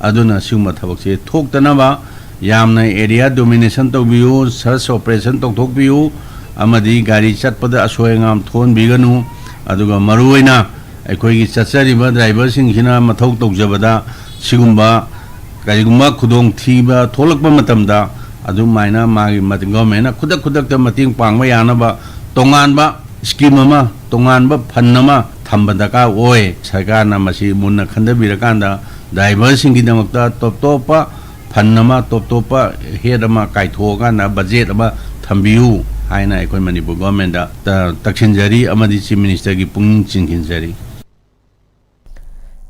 ꯑꯗꯨꯅ ꯁꯤꯒꯨꯝꯕ ꯊꯕꯛꯁꯦ ꯊꯣꯛꯇꯅꯕ ꯌꯥꯝꯅ area domination ꯇꯧꯕꯤꯌꯨ, search operation ꯇꯧꯊꯣꯛꯄꯤꯌꯨ, ꯑꯃꯗꯤ ꯒꯥꯔꯤ ꯆꯠꯄꯗ ꯑꯁꯣꯏ ꯑꯉꯥꯝ ꯊꯣꯛꯍꯟꯕꯤꯒꯅꯨ꯫ ꯑꯗꯨꯒ ꯃꯔꯨꯑꯣꯏꯅ ꯑꯩꯈꯣꯏꯒꯤ ꯆꯠꯆꯔꯤꯕ driver ꯁꯤꯡꯁꯤꯅ ꯃꯊꯧ ꯇꯧꯖꯕꯗ ꯁꯤꯒꯨꯝꯕ ꯀꯔꯤꯒꯨꯝꯕ ꯈꯨꯗꯣꯡꯊꯤꯕ ꯊꯣꯛꯂꯛꯄ ꯃꯇꯝꯗ ꯑꯗꯨꯃꯥꯏꯅ ꯃꯥꯒꯤ ꯃꯇꯦꯡ, government ꯅ ꯈꯨꯗꯛ ꯈꯨꯗꯛꯇ ꯃꯇꯦꯡ ꯄꯥꯡꯕ ꯌꯥꯅꯕ ꯇꯣꯉꯥꯟꯕ scheme ꯑꯃ, ꯇꯣꯉꯥꯟꯕ fund ꯑꯃ ꯊꯝꯕ ꯗꯔꯀꯥꯔ ꯑꯣꯏ꯫ ꯁꯔꯀꯥꯔꯅ ꯃꯁꯤ ꯃꯨꯟꯅ ꯈꯟꯊꯕꯤꯔꯀꯥꯟꯗ driver ꯁꯤꯡꯒꯤꯗꯃꯛꯇ ꯇꯣꯞ ꯇꯣꯞꯄ fund ꯑꯃ, ꯇꯣꯞ ꯇꯣꯞꯄ head ꯑꯃ ꯀꯥꯏꯊꯣꯛꯑꯀꯥꯟꯗ budget ꯑꯃ ꯊꯝꯕꯤꯌꯨ ꯍꯥꯏꯅ ꯑꯩꯈꯣꯏ ꯃꯅꯤꯄꯨꯔ government ꯇ, ꯇꯛꯁꯤꯟꯖꯔꯤ ꯑꯃꯗꯤ Chief Minister ꯒꯤ ꯄꯨꯛꯅꯤꯡ ꯆꯤꯡꯁꯤꯟꯖꯔꯤ꯫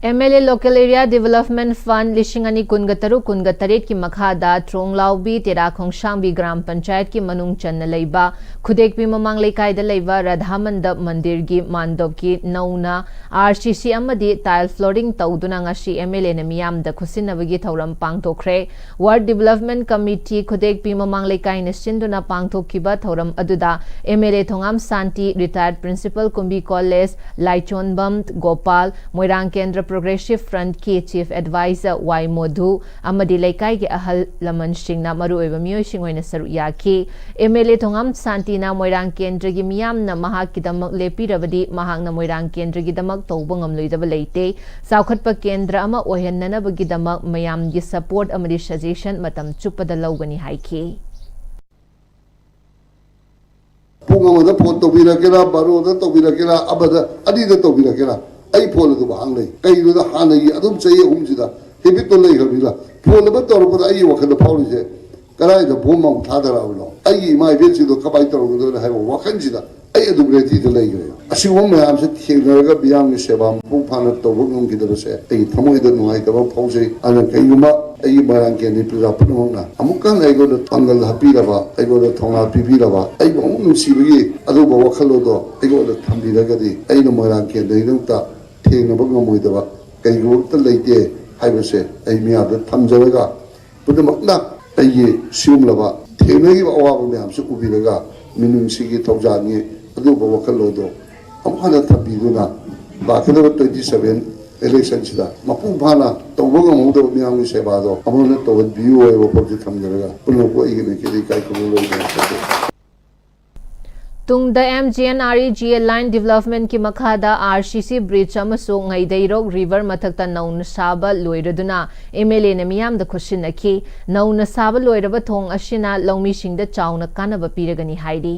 M L A Local Area Development Fund ꯂꯤꯁꯤꯡ ꯑꯅꯤ ꯀꯨꯟꯒ ꯇꯔꯨꯛ ꯀꯨꯟꯒ ꯇꯔꯦꯠꯀꯤ ꯃꯈꯥꯗ ꯇ꯭ꯔꯣꯡꯂꯥꯎꯕꯤ ꯇꯦꯔꯥ ꯈꯣꯡꯁꯥꯡꯕꯤ ꯒ꯭ꯔꯥꯝ ꯄꯟꯆꯥꯌꯠꯀꯤ ꯃꯅꯨꯡ ꯆꯟꯅ ꯂꯩꯕ ꯈꯨꯗꯦꯛꯄꯤ ꯃꯃꯥꯡ ꯂꯩꯀꯥꯏꯗ ꯂꯩꯕ ꯔꯥꯙꯥ ꯃꯟꯗꯞ ꯃꯟꯗꯤꯔꯒꯤ ꯃꯥꯟꯗꯞꯀꯤ ꯅꯧꯅ R C C ꯑꯃꯗꯤ tile flooring ꯇꯧꯗꯨꯅ ꯉꯁꯤ M L A ꯅ ꯃꯤꯌꯥꯝꯗ ꯈꯨꯠꯁꯤꯟꯅꯕꯒꯤ ꯊꯧꯔꯝ ꯄꯥꯡꯊꯣꯛꯈ꯭ꯔꯦ꯫ Ward Development Committee ꯈꯨꯗꯦꯛꯄꯤ ꯃꯃꯥꯡ ꯂꯩꯀꯥꯏꯅ ꯁꯤꯟꯗꯨꯅ ꯄꯥꯡꯊꯣꯛꯈꯤꯕ ꯊꯧꯔꯝ ꯑꯗꯨꯗ M L A Thongam Shanti, retired principal ꯀꯨꯝꯕꯤ College, ꯂꯥꯏꯆꯣꯟꯕꯝ Gopal, ꯃꯣꯏꯔꯥꯡ ꯀꯦꯟꯗ꯭ꯔ Progressive Front ꯀꯤ Chief Advisor ꯋꯥꯏ ꯃꯣꯙꯨ ꯑꯃꯗꯤ ꯂꯩꯀꯥꯏꯒꯤ ꯑꯍꯜ ꯂꯃꯟꯁꯤꯡꯅ ꯃꯔꯨꯑꯣꯏꯕ ꯃꯤꯑꯣꯏꯁꯤꯡ ꯑꯣꯏꯅ ꯁꯔꯨꯛ ꯌꯥꯈꯤ꯫ M L A ꯊꯣꯉꯥꯝ ꯁꯥꯟꯇꯤꯅ ꯃꯣꯏꯔꯥꯡ ꯀꯦꯟꯗ꯭ꯔꯒꯤ ꯃꯤꯌꯥꯝꯅ ꯃꯍꯥꯛꯀꯤꯗꯃꯛ ꯂꯦꯞꯄꯤꯔꯕꯗꯤ ꯃꯍꯥꯛꯅ ꯃꯣꯏꯔꯥꯡ ꯀꯦꯟꯗ꯭ꯔꯒꯤꯗꯃꯛ ꯇꯧꯕ ꯉꯝꯂꯣꯏꯗꯕ ꯂꯩꯇꯦ꯫ ꯆꯥꯎꯈꯠꯄ ꯀꯦꯟꯗ꯭ꯔ ꯑꯃ ꯑꯣꯏꯍꯟꯅꯅꯕꯒꯤꯗꯃꯛ ꯃꯌꯥꯝꯒꯤ support ꯑꯃꯗꯤ suggestion ꯃꯇꯝ ꯆꯨꯞꯄꯗ ꯂꯧꯒꯅꯤ ꯍꯥꯏꯈꯤ꯫ ꯄꯨꯡ ꯑꯃꯗ phone ꯇꯧꯕꯤꯔꯛꯀꯦꯔꯥ, ꯕꯥꯔꯣꯗ ꯇꯧꯕꯤꯔꯛꯀꯦꯔꯥ, ꯑꯃꯗ, ꯑꯅꯤꯗ ꯇꯧꯕꯤꯔꯛꯀꯦꯔꯥ, ꯑꯩ phone ꯑꯗꯨꯝ ꯍꯥꯡ ꯂꯩ꯫ ꯀꯩꯒꯤꯅꯣꯗ ꯍꯥꯟꯅꯒꯤ ꯑꯗꯨꯝ ꯆꯍꯤ ꯑꯍꯨꯝꯁꯤꯗ habit ꯇꯣ ꯂꯩꯈ꯭ꯔꯕꯅꯤꯅ, phone ꯑꯃ ꯇꯧꯔꯛꯄꯗ ꯑꯩꯒꯤ ꯋꯥꯈꯜꯗ ꯐꯥꯎꯔꯤꯁꯦ, "ꯀꯗꯥꯏꯗ bomb ꯑꯃꯨꯛ ꯊꯥꯗꯔꯛꯑꯕꯅꯣ? ꯑꯩꯒꯤ ꯏꯃꯥ ꯏꯕꯦꯟꯁꯤꯡꯗꯣ ꯀꯃꯥꯏꯅ ꯇꯧꯔꯝꯒꯗꯣꯏꯅꯣ?" ꯍꯥꯏꯕ ꯋꯥꯈꯜꯁꯤꯗ ꯑꯩ ꯑꯗꯨꯝ ꯔꯦꯗꯤꯗ ꯂꯩꯈ꯭ꯔꯦ꯫ ꯑꯁꯤꯒꯨꯝꯕ ꯃꯌꯥꯝꯁꯦ ꯊꯦꯡꯅꯔꯒ ꯃꯤꯌꯥꯝꯒꯤ ꯁꯦꯕꯥ ꯃꯄꯨꯡ ꯐꯥꯅ ꯇꯧꯕ ꯉꯝꯈꯤꯗꯕꯁꯦ ꯑꯩ ꯊꯃꯣꯏꯗ ꯅꯨꯡꯉꯥꯏꯇꯕ ꯐꯥꯎꯖꯩ꯫ ꯑꯗꯨꯅ ꯀꯩꯒꯨꯝꯕ ꯑꯩꯒꯤ ꯃꯣꯏꯔꯥꯡ ꯀꯦꯟꯗ꯭ꯔꯒꯤ ꯄ꯭ꯔꯖꯥ ꯄꯨꯝꯅꯃꯛꯅ ꯑꯃꯨꯛꯀ ꯍꯟꯅ ꯑꯩꯉꯣꯟꯗ ꯄꯥꯡꯒꯜ ꯍꯥꯞꯄꯤꯔꯕ, ꯑꯩꯉꯣꯟꯗ ꯊꯧꯅꯥ ꯄꯤꯕꯤꯔꯕ, ꯑꯩꯕꯨ ꯑꯃꯨꯛ ꯅꯨꯡꯁꯤꯕꯒꯤ ꯑꯗꯨꯒꯨꯝꯕ ꯋꯥꯈꯜꯂꯣꯟꯗꯣ ꯑꯩꯉꯣꯟꯗ ꯊꯝꯕꯤꯔꯒꯗꯤ ꯑꯩꯅ ꯃꯣꯏꯔꯥꯡ ꯀꯦꯟꯗ꯭ꯔꯒꯤꯗꯃꯛꯇ ꯊꯦꯡꯅꯕ ꯉꯝꯃꯣꯏꯗꯕ ꯀꯩꯒꯨꯝꯕ ꯑꯃꯠꯇ ꯂꯩꯇꯦ ꯍꯥꯏꯕꯁꯦ ꯑꯩ ꯃꯤꯌꯥꯝꯗ ꯊꯝꯖꯔꯒ, ꯄꯨꯝꯅꯃꯛꯅ ꯑꯩꯒꯤ ꯁꯤꯒꯨꯝꯂꯕ ꯊꯦꯡꯅꯈꯤꯕ ꯑꯋꯥꯕ ꯃꯌꯥꯝꯁꯤ ꯎꯕꯤꯔꯒ ꯃꯤꯅꯨꯡꯁꯤꯒꯤ ꯊꯧꯖꯥꯜꯒꯤ ꯑꯗꯨꯒꯨꯝꯕ ꯋꯥꯈꯜꯂꯣꯟꯗꯣ ꯑꯃꯨꯛ ꯍꯟꯅ ꯊꯝꯕꯤꯗꯨꯅ ꯂꯥꯛꯀꯗꯕ twenty seven election ꯁꯤꯗ ꯃꯄꯨꯡ ꯐꯥꯅ ꯇꯧꯕ ꯉꯝꯍꯧꯗꯕ ꯃꯤꯌꯥꯝꯒꯤ ꯁꯦꯕꯥꯗꯣ ꯑꯃꯨꯛ ꯍꯟꯅ ꯇꯧꯍꯟꯕꯤꯌꯨ ꯍꯥꯏꯕ ꯋꯥꯐꯝꯁꯤ ꯊꯝꯖꯔꯒ ꯄꯨꯝꯅꯃꯛꯄꯨ ꯑꯩꯒꯤ ꯃꯥꯏꯀꯩꯗꯒꯤ ꯏꯀꯥꯏ ꯈꯨꯝꯅꯕ ꯂꯣꯏꯅꯃꯛ ꯇꯧꯖꯩ꯫ ꯇꯨꯡꯗ M G N R E G A line development ꯀꯤ ꯃꯈꯥꯗ R C C bridge ꯑꯃꯁꯨꯡ ꯉꯩꯗꯩꯔꯣꯛ river ꯃꯊꯛꯇ ꯅꯧꯅ ꯁꯥꯕ ꯂꯣꯏꯔꯗꯨꯅ M L A ꯅ ꯃꯤꯌꯥꯝꯗ ꯈꯨꯠꯁꯤꯟꯅꯈꯤ꯫ ꯅꯧꯅ ꯁꯥꯕ ꯂꯣꯏꯔꯕ ꯊꯣꯡ ꯑꯁꯤꯅ ꯂꯧꯃꯤꯁꯤꯡꯗ ꯆꯥꯎꯅ ꯀꯥꯟꯅꯕ ꯄꯤꯔꯒꯅꯤ ꯍꯥꯏꯔꯤ꯫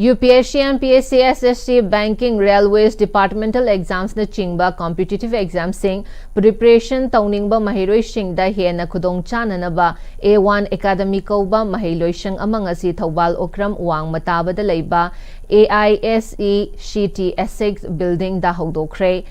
U P S C M P S C S S C, banking, railways, departmental exams ꯅꯆꯤꯡꯕ competitive exam ꯁꯤꯡ preparation ꯇꯧꯅꯤꯡꯕ ꯃꯍꯩꯔꯣꯏꯁꯤꯡꯗ ꯍꯦꯟꯅ ꯈꯨꯗꯣꯡꯆꯥꯅꯅꯕ A one Academy ꯀꯧꯕ ꯃꯍꯩ ꯂꯣꯏꯁꯪ ꯑꯃ ꯉꯁꯤ ꯊꯧꯕꯥꯜ ꯑꯣꯀ꯭ꯔꯝ ꯋꯥꯡꯃ ꯇꯥꯕꯗ ꯂꯩꯕ A I S E C T ASIC building the ꯍꯧꯗꯣꯛꯈ꯭ꯔꯦ꯫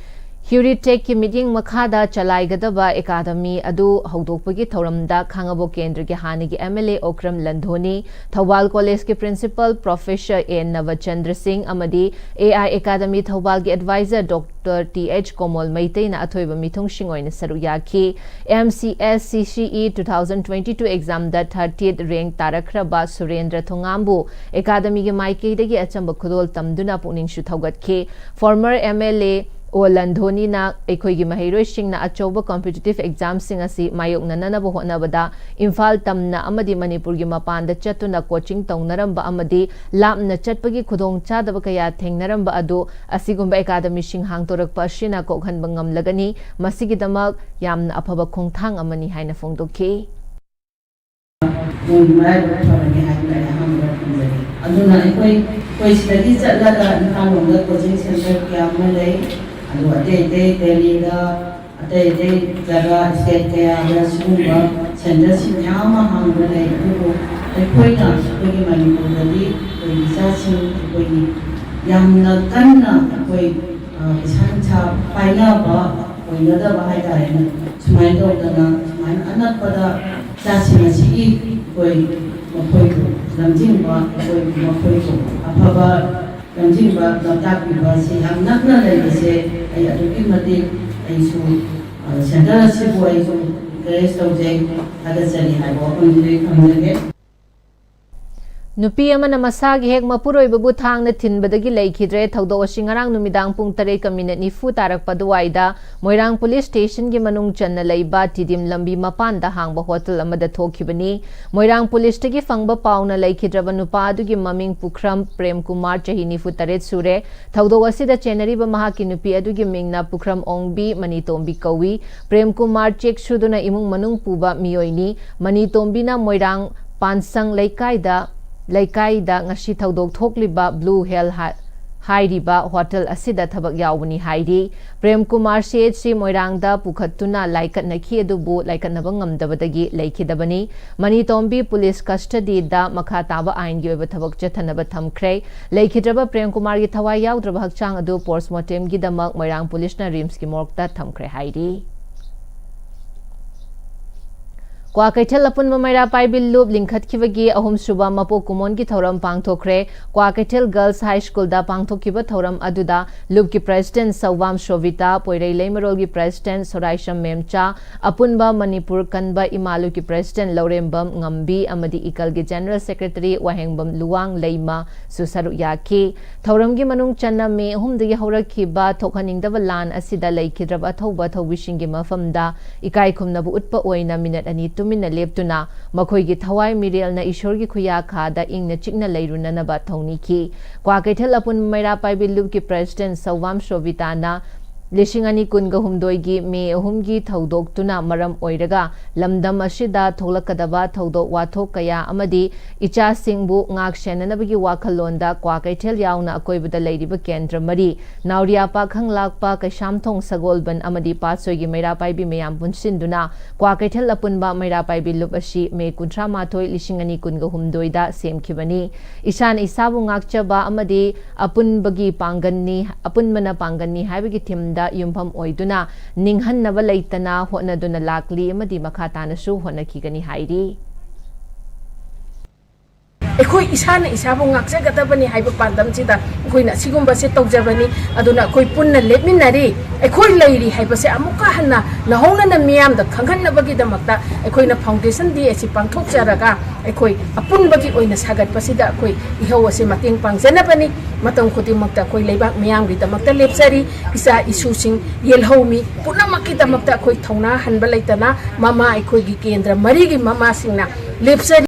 Huritech ꯀꯤ ꯃꯤꯠꯌꯦꯡ ꯃꯈꯥꯗ ꯆꯂꯥꯏꯒꯗꯕ academy ꯑꯗꯨ ꯍꯧꯗꯣꯛꯄꯒꯤ ꯊꯧꯔꯝꯗ ꯈꯥꯉꯕꯣꯛ ꯀꯦꯟꯗ꯭ꯔꯒꯤ ꯍꯥꯟꯅꯒꯤ M L A Okram ꯂꯟꯙꯣꯅꯤ, Thoubal ꯀꯣꯂꯦꯖꯀꯤ principal professor A ꯅꯕꯆꯟꯗ꯭ꯔ ꯁꯤꯡ ꯑꯃꯗꯤ A I Academy ꯊꯧꯕꯥꯜꯒꯤ advisor Doctor T H ꯀꯣꯃꯣꯜ ꯃꯩꯇꯩꯅ ꯑꯊꯣꯏꯕ ꯃꯤꯊꯨꯡꯁꯤꯡ ꯑꯣꯏꯅ ꯁꯔꯨꯛ ꯌꯥꯈꯤ꯫ M C S C C E two thousand twenty-two exam ꯗ thirtieth rank ꯇꯥꯔꯛꯈ꯭ꯔꯕ ꯁꯨꯔꯦꯟꯗ꯭ꯔ ꯊꯣꯉꯥꯝꯕꯨ academy ꯒꯤ ꯃꯥꯏꯀꯩꯗꯒꯤ ꯑꯆꯝꯕ ꯈꯨꯗꯣꯜ ꯇꯝꯗꯨꯅ ꯄꯨꯛꯅꯤꯡꯁꯨ ꯊꯧꯒꯠꯈꯤ꯫ Former M L A ꯑꯣ ꯂꯟꯙꯣꯅꯤꯅ ꯑꯩꯈꯣꯏꯒꯤ ꯃꯍꯩꯔꯣꯏꯁꯤꯡꯅ ꯑꯆꯧꯕ competitive exam ꯁꯤꯡ ꯑꯁꯤ ꯃꯥꯌꯣꯛꯅꯅꯕ ꯍꯣꯠꯅꯕꯗ ꯏꯝꯐꯥꯜ ꯇꯝꯅ ꯑꯃꯗꯤ ꯃꯅꯤꯄꯨꯔꯒꯤ ꯃꯄꯥꯟꯗ ꯆꯠꯇꯨꯅ coaching ꯇꯧꯅꯔꯝꯕ ꯑꯃꯗꯤ ꯂꯥꯞꯅ ꯆꯠꯄꯒꯤ ꯈꯨꯗꯣꯡꯆꯥꯗꯕ ꯀꯌꯥ ꯊꯦꯡꯅꯔꯝꯕ ꯑꯗꯨ ꯑꯁꯤꯒꯨꯝꯕ academy ꯁꯤꯡ ꯍꯥꯡꯗꯣꯔꯛꯄ ꯑꯁꯤꯅ ꯀꯣꯛꯍꯟꯕ ꯉꯝꯂꯒꯅꯤ꯫ ꯃꯁꯤꯒꯤꯗꯃꯛ ꯌꯥꯝꯅ ꯑꯐꯕ ꯈꯣꯡꯊꯥꯡ ꯑꯃꯅꯤ ꯍꯥꯏꯅ ꯐꯣꯡꯗꯣꯛꯈꯤ꯫ ꯃꯣꯏꯒꯤ ꯃꯔꯥꯏꯕꯛ ꯐꯕꯅꯤ ꯍꯥꯏꯗꯨꯅ ꯑꯩ ꯑꯍꯥꯟꯕꯗ ꯊꯝꯖꯒꯦ꯫ ꯑꯗꯨꯅ ꯑꯩꯈꯣꯏ, ꯑꯩꯈꯣꯏ ꯁꯤꯗꯒꯤ ꯆꯠꯂꯒ ꯏꯝꯐꯥꯜ ꯂꯣꯝꯗ coaching center ꯀꯌꯥ ꯑꯃ ꯂꯩ꯫ ꯑꯗꯨ ꯑꯇꯩ ꯑꯇꯩ ꯗꯦꯜꯂꯤꯗ, ꯑꯇꯩ ꯑꯇꯩ ꯖꯒꯥ ꯁ꯭ꯇꯦꯠ ꯀꯌꯥꯗ ꯁꯤꯒꯨꯝꯕ ꯁꯦꯟꯇꯔꯁꯤꯡ ꯃꯌꯥꯝ ꯑꯃ ꯍꯥꯡꯕ ꯂꯩ, ꯑꯗꯨꯕꯨ ꯑꯩꯈꯣꯏꯅ ꯑꯩꯈꯣꯏꯒꯤ ꯃꯅꯤꯄꯨꯔꯗꯗꯤ ꯑꯩꯈꯣꯏꯒꯤ ꯏꯆꯥꯁꯤꯡ ꯑꯩꯈꯣꯏꯒꯤ ꯌꯥꯝꯅ ꯀꯟꯅ ꯑꯩꯈꯣꯏ ꯄꯩꯁꯥ ꯅꯨꯡꯁꯥ ꯄꯥꯏꯅꯕ ꯑꯣꯏꯒꯗꯕ ꯍꯥꯏꯇꯥꯔꯦꯅꯦ꯫ ꯁꯨꯃꯥꯏꯅ ꯇꯧꯗꯅ ꯁꯨꯃꯥꯏꯅ ꯑꯅꯛꯄꯗ ꯏꯆꯥꯁꯤꯡ ꯑꯁꯤꯒꯤ ꯑꯩꯈꯣꯏ ꯃꯈꯣꯏꯕꯨ ꯂꯝꯖꯤꯡꯕ, ꯑꯩꯈꯣꯏ ꯃꯈꯣꯏꯕꯨ ꯑꯐꯕ ꯂꯝꯖꯤꯡꯕ ꯂꯝꯇꯥꯛꯄꯤꯕ ꯑꯁꯤ ꯌꯥꯝ ꯅꯛꯅ ꯂꯩꯕꯁꯦ ꯑꯩ ꯑꯗꯨꯛꯀꯤ ꯃꯇꯤꯛ ꯑꯩꯁꯨ ꯁꯦꯟꯇꯔ ꯑꯁꯤꯕꯨ ꯑꯩꯁꯨ ꯏꯟꯀꯔꯦꯖ ꯇꯧꯖꯩ, ꯊꯥꯒꯠꯆꯔꯤ ꯍꯥꯏꯕ ꯋꯥꯐꯝꯁꯤꯗꯤ ꯊꯝꯖꯒꯦ꯫ ꯅꯨꯄꯤ ꯑꯃꯅ ꯃꯁꯥꯒꯤ ꯍꯦꯛ ꯃꯄꯨꯔꯣꯏꯕꯕꯨ ꯊꯥꯡꯅ ꯊꯤꯟꯕꯗꯒꯤ ꯂꯩꯈꯤꯗ꯭ꯔꯦ꯫ ꯊꯧꯗꯣꯛ ꯑꯁꯤ ꯉꯔꯥꯡ ꯅꯨꯃꯤꯗꯥꯡ ꯄꯨꯡ ꯇꯔꯦꯠꯀ ꯃꯤꯅꯠ ꯅꯤꯐꯨ ꯇꯥꯔꯛꯄ ꯑꯗꯨꯋꯥꯏꯗ ꯃꯣꯏꯔꯥꯡ ꯄꯨꯂꯤꯁ ꯁ꯭ꯇꯦꯁꯟꯒꯤ ꯃꯅꯨꯡ ꯆꯟꯅ ꯂꯩꯕ ꯇꯤꯗꯤꯝ ꯂꯝꯕꯤ ꯃꯄꯥꯟꯗ ꯍꯥꯡꯕ ꯍꯣꯇꯦꯜ ꯑꯃꯗ ꯊꯣꯛꯈꯤꯕꯅꯤ꯫ ꯃꯣꯏꯔꯥꯡ ꯄꯨꯂꯤꯁꯇꯒꯤ ꯐꯪꯕ ꯄꯥꯎꯅ ꯂꯩꯈꯤꯗ꯭ꯔꯕ ꯅꯨꯄꯥ ꯑꯗꯨꯒꯤ ꯃꯃꯤꯡ ꯄꯨꯈ꯭ꯔꯝ ꯄ꯭ꯔꯦꯝ ꯀꯨꯃꯥꯔ, ꯆꯍꯤ ꯅꯤꯐꯨ ꯇꯔꯦꯠ ꯁꯨꯔꯦ꯫ ꯊꯧꯗꯣꯛ ꯑꯁꯤꯗ ꯆꯦꯟꯅꯔꯤꯕ ꯃꯍꯥꯛꯀꯤ ꯅꯨꯄꯤ ꯑꯗꯨꯒꯤ ꯃꯤꯡꯅ ꯄꯨꯈ꯭ꯔꯝ ꯑꯣꯡꯕꯤ ꯃꯅꯤꯇꯣꯝꯕꯤ ꯀꯧꯏ꯫ ꯄ꯭ꯔꯦꯝ ꯀꯨꯃꯥꯔ ꯆꯦꯛ ꯁꯨꯗꯨꯅ ꯏꯃꯨꯡ ꯃꯅꯨꯡ ꯄꯨꯕ ꯃꯤꯑꯣꯏꯅꯤ꯫ ꯃꯅꯤꯇꯣꯝꯕꯤꯅ ꯃꯣꯏꯔꯥꯡ ꯄꯥꯟꯁꯪ ꯂꯩꯀꯥꯏꯗ, ꯂꯩꯀꯥꯏꯗ ꯉꯁꯤ ꯊꯧꯗꯣꯛ ꯊꯣꯛꯂꯤꯕ ꯕ꯭ꯂꯨ ꯍꯦꯜ ꯍꯥ-, ꯍꯥꯏꯔꯤꯕ ꯍꯣꯇꯦꯜ ꯑꯁꯤꯗ ꯊꯕꯛ ꯌꯥꯎꯕꯅꯤ ꯍꯥꯏꯔꯤ꯫ ꯄ꯭ꯔꯦꯝ ꯀꯨꯃꯥꯔ ꯁꯤ ꯑꯩꯆ ꯁꯤ ꯃꯣꯏꯔꯥꯡꯗ ꯄꯨꯈꯠꯇꯨꯅ ꯂꯥꯏꯀꯠꯅꯈꯤ, ꯑꯗꯨꯕꯨ ꯂꯥꯏꯀꯠꯅꯕ ꯉꯝꯗꯕꯗꯒꯤ ꯂꯩꯈꯤꯗꯕꯅꯤ꯫ ꯃꯅꯤꯇꯣꯝꯕꯤ ꯄꯨꯂꯤꯁ ꯀꯁꯇꯗꯤꯗ ꯃꯈꯥ ꯇꯥꯕ ꯑꯥꯏꯟꯒꯤ ꯑꯣꯏꯕ ꯊꯕꯛ ꯆꯠꯊꯅꯕ ꯊꯝꯈ꯭ꯔꯦ꯫ ꯂꯩꯈꯤꯗ꯭ꯔꯕ ꯄ꯭ꯔꯦꯝ ꯀꯨꯃꯥꯔꯒꯤ ꯊꯋꯥꯏ ꯌꯥꯎꯗ꯭ꯔꯕ ꯍꯛꯆꯥꯡ ꯑꯗꯨ ꯄꯣꯁꯃꯣꯔꯇꯦꯝꯒꯤꯗꯃꯛ ꯃꯣꯏꯔꯥꯡ ꯄꯨꯂꯤꯁꯅ ꯔꯤꯝꯁꯀꯤ ꯃꯣꯔꯒꯇ ꯊꯝꯈ꯭ꯔꯦ ꯍꯥꯏꯔꯤ꯫ ꯀ꯭ꯋꯥꯀꯩꯊꯦꯜ ꯑꯄꯨꯟꯕ ꯃꯩꯔꯥ ꯄꯥꯏꯕꯤ ꯂꯨꯞ ꯂꯤꯡꯈꯠꯈꯤꯕꯒꯤ ꯑꯍꯨꯝꯁꯨꯕ ꯃꯄꯣꯛ ꯀꯨꯝꯑꯣꯟꯒꯤ ꯊꯧꯔꯝ ꯄꯥꯡꯊꯣꯛꯈ꯭ꯔꯦ꯫ ꯀ꯭ꯋꯥꯀꯩꯊꯦꯜ ꯒꯔꯜꯁ ꯍꯥꯏ ꯁ꯭ꯀꯨꯜꯗ ꯄꯥꯡꯊꯣꯛꯈꯤꯕ ꯊꯧꯔꯝ ꯑꯗꯨꯗ ꯂꯨꯞꯀꯤ ꯄ꯭ꯔꯦꯁꯤꯗꯦꯟꯠ ꯁꯧꯕꯥꯝ ꯁꯣꯕꯤꯇꯥ, ꯄꯣꯏꯔꯩ ꯂꯩꯃꯔꯣꯜꯒꯤ ꯄ꯭ꯔꯦꯁꯤꯗꯦꯟꯠ ꯁꯣꯔꯥꯏꯁꯝ ꯃꯦꯝꯆꯥ, ꯑꯄꯨꯟꯕ ꯃꯅꯤꯄꯨꯔ ꯀꯟꯕ ꯏꯃꯥ ꯂꯨꯞꯀꯤ ꯄ꯭ꯔꯦꯁꯤꯗꯦꯟꯠ ꯂꯧꯔꯦꯝꯕꯝ ꯉꯝꯕꯤ ꯑꯃꯗꯤ ꯏꯀꯜꯒꯤ ꯖꯦꯅꯔꯦꯜ ꯁꯦꯀ꯭ꯔꯦꯇꯔꯤ ꯋꯥꯍꯦꯡꯕꯝ ꯂꯨꯋꯥꯡ ꯂꯩꯃꯁꯨ ꯁꯔꯨꯛ ꯌꯥꯈꯤ꯫ ꯊꯧꯔꯝꯒꯤ ꯃꯅꯨꯡ ꯆꯟꯅ ꯃꯦ ꯑꯍꯨꯝꯗꯒꯤ ꯍꯧꯔꯛꯈꯤꯕ ꯊꯣꯛꯍꯟꯅꯤꯡꯗꯕ ꯂꯥꯟ ꯑꯁꯤꯗ ꯂꯩꯈꯤꯗ꯭ꯔꯕ ꯑꯊꯧꯕ ꯑꯊꯧꯕꯤꯁꯤꯡꯒꯤ ꯃꯐꯝꯗ ꯏꯀꯥꯏ ꯈꯨꯝꯅꯕ ꯎꯠꯄ ꯑꯣꯏꯅ ꯃꯤꯅꯠ ꯑꯅꯤ ꯇꯨꯃꯤꯟꯅ ꯂꯦꯞꯇꯨꯅ ꯃꯈꯣꯏꯒꯤ ꯊꯋꯥꯏ ꯃꯤꯔꯦꯜꯅ ꯏꯁꯣꯔꯒꯤ ꯈꯨꯌꯥꯈꯥꯗ ꯏꯪꯅ ꯆꯤꯛꯅ ꯂꯩꯔꯨꯅꯅꯕ ꯊꯧꯅꯤꯈꯤ꯫ ꯀ꯭ꯋꯥꯀꯩꯊꯦꯜ ꯑꯄꯨꯟꯕ ꯃꯩꯔꯥ ꯄꯥꯏꯕꯤ ꯂꯨꯞꯀꯤ ꯄ꯭ꯔꯦꯁꯤꯗꯦꯟꯠ ꯁꯧꯕꯥꯝ ꯁꯣꯕꯤꯇꯥꯅ ꯂꯤꯁꯤꯡ ꯑꯅꯤ ꯀꯨꯟꯒ ꯍꯨꯝꯗꯣꯏꯒꯤ ꯃꯦ ꯑꯍꯨꯝꯒꯤ ꯊꯧꯗꯣꯛꯇꯨꯅ ꯃꯔꯝ ꯑꯣꯏꯔꯒ ꯂꯝꯗꯝ ꯑꯁꯤꯗ ꯊꯣꯛꯂꯛꯀꯗꯕ ꯊꯧꯗꯣꯛ ꯋꯥꯊꯣꯛ ꯀꯌꯥ ꯑꯃꯗꯤ ꯏꯆꯥꯁꯤꯡꯕꯨ ꯉꯥꯛ ꯁꯦꯟꯅꯅꯕꯒꯤ ꯋꯥꯈꯜꯂꯣꯟꯗ ꯀ꯭ꯋꯥꯀꯩꯊꯦꯜ ꯌꯥꯎꯅ ꯑꯀꯣꯏꯕꯗ ꯂꯩꯔꯤꯕ ꯀꯦꯟꯗ꯭ꯔ ꯃꯔꯤ, ꯅꯥꯎꯔꯤꯌꯥꯄꯥꯛ, ꯈꯪꯂꯥꯛꯄ, ꯀꯩꯁꯥꯝꯊꯣꯡ, ꯁꯒꯣꯜꯕꯟ ꯑꯃꯗꯤ ꯄꯥꯠꯁꯣꯏꯒꯤ ꯃꯩꯔꯥ ꯄꯥꯏꯕꯤ ꯃꯌꯥꯝ ꯄꯨꯟꯁꯤꯟꯗꯨꯅ ꯀ꯭ꯋꯥꯀꯩꯊꯦꯜ ꯑꯄꯨꯟꯕ ꯃꯩꯔꯥ ꯄꯥꯏꯕꯤ ꯂꯨꯞ ꯑꯁꯤ ꯃꯦ ꯀꯨꯟꯊ꯭ꯔꯥ ꯃꯥꯊꯣꯏ, ꯂꯤꯁꯤꯡ ꯑꯅꯤ ꯀꯨꯟꯒ ꯍꯨꯝꯗꯣꯏꯗ ꯁꯦꯝꯈꯤꯕꯅꯤ꯫ ꯏꯁꯥꯅ ꯏꯁꯥꯕꯨ ꯉꯥꯛꯆꯕ ꯑꯃꯗꯤ ꯑꯄꯨꯟꯕꯒꯤ ꯄꯥꯡꯒꯜꯅꯤ, ꯑꯄꯨꯟꯕꯅ ꯄꯥꯡꯒꯜꯅꯤ ꯍꯥꯏꯕꯒꯤ ꯊꯤꯝꯗ ꯌꯨꯝꯐꯝ ꯑꯣꯏꯗꯨꯅ ꯅꯤꯡꯍꯟꯅꯕ ꯂꯩꯇꯅ ꯍꯣꯠꯅꯗꯨꯅ ꯂꯥꯛꯂꯤ ꯑꯃꯗꯤ ꯃꯈꯥ ꯇꯥꯅꯁꯨ ꯍꯣꯠꯅꯈꯤꯒꯅꯤ ꯍꯥꯏꯔꯤ꯫ ꯑꯩꯈꯣꯏ ꯏꯁꯥꯅ ꯏꯁꯥꯕꯨ ꯉꯥꯛꯆꯒꯗꯕꯅꯤ ꯍꯥꯏꯕ ꯄꯥꯟꯗꯝꯁꯤꯗ ꯑꯩꯈꯣꯏꯅ ꯑꯁꯤꯒꯨꯝꯕꯁꯦ ꯇꯧꯖꯕꯅꯤ꯫ ꯑꯗꯨꯅ ꯑꯩꯈꯣꯏ ꯄꯨꯟꯅ ꯂꯦꯞꯃꯤꯟꯅꯔꯤ, ꯑꯩꯈꯣꯏ ꯂꯩꯔꯤ ꯍꯥꯏꯕꯁꯦ ꯑꯃꯨꯛꯀ ꯍꯟꯅ ꯅꯧꯍꯧꯅꯅ ꯃꯤꯌꯥꯝꯗ ꯈꯪꯍꯟꯅꯕꯒꯤꯗꯃꯛꯇ ꯑꯩꯈꯣꯏꯅ Foundation Day ꯑꯁꯤ ꯄꯥꯡꯊꯣꯛꯆꯔꯒ ꯑꯩꯈꯣꯏ ꯑꯄꯨꯟꯕꯒꯤ ꯑꯣꯏꯅ ꯁꯥꯒꯠꯄꯁꯤꯗ ꯑꯩꯈꯣꯏ ꯏꯍꯧ ꯑꯁꯤ ꯃꯇꯦꯡ ꯄꯥꯡꯖꯅꯕꯅꯤ꯫ ꯃꯇꯝ ꯈꯨꯗꯤꯡꯃꯛꯇ ꯑꯩꯈꯣꯏ ꯂꯩꯕꯥꯛ ꯃꯤꯌꯥꯝꯒꯤꯗꯃꯛꯇ ꯂꯦꯞꯆꯔꯤ꯫ ꯏꯆꯥ ꯏꯁꯨꯁꯤꯡ, ꯌꯦꯜꯍꯧꯃꯤ ꯄꯨꯝꯅꯃꯛꯀꯤꯗꯃꯛꯇ ꯑꯩꯈꯣꯏ ꯊꯧꯅꯥ ꯍꯟꯕ ꯂꯩꯇꯅ ꯃꯃꯥ, ꯑꯩꯈꯣꯏꯒꯤ ꯀꯦꯟꯗ꯭ꯔ ꯃꯔꯤꯒꯤ ꯃꯃꯥꯁꯤꯡꯅ ꯂꯦꯞꯆꯔꯤ꯫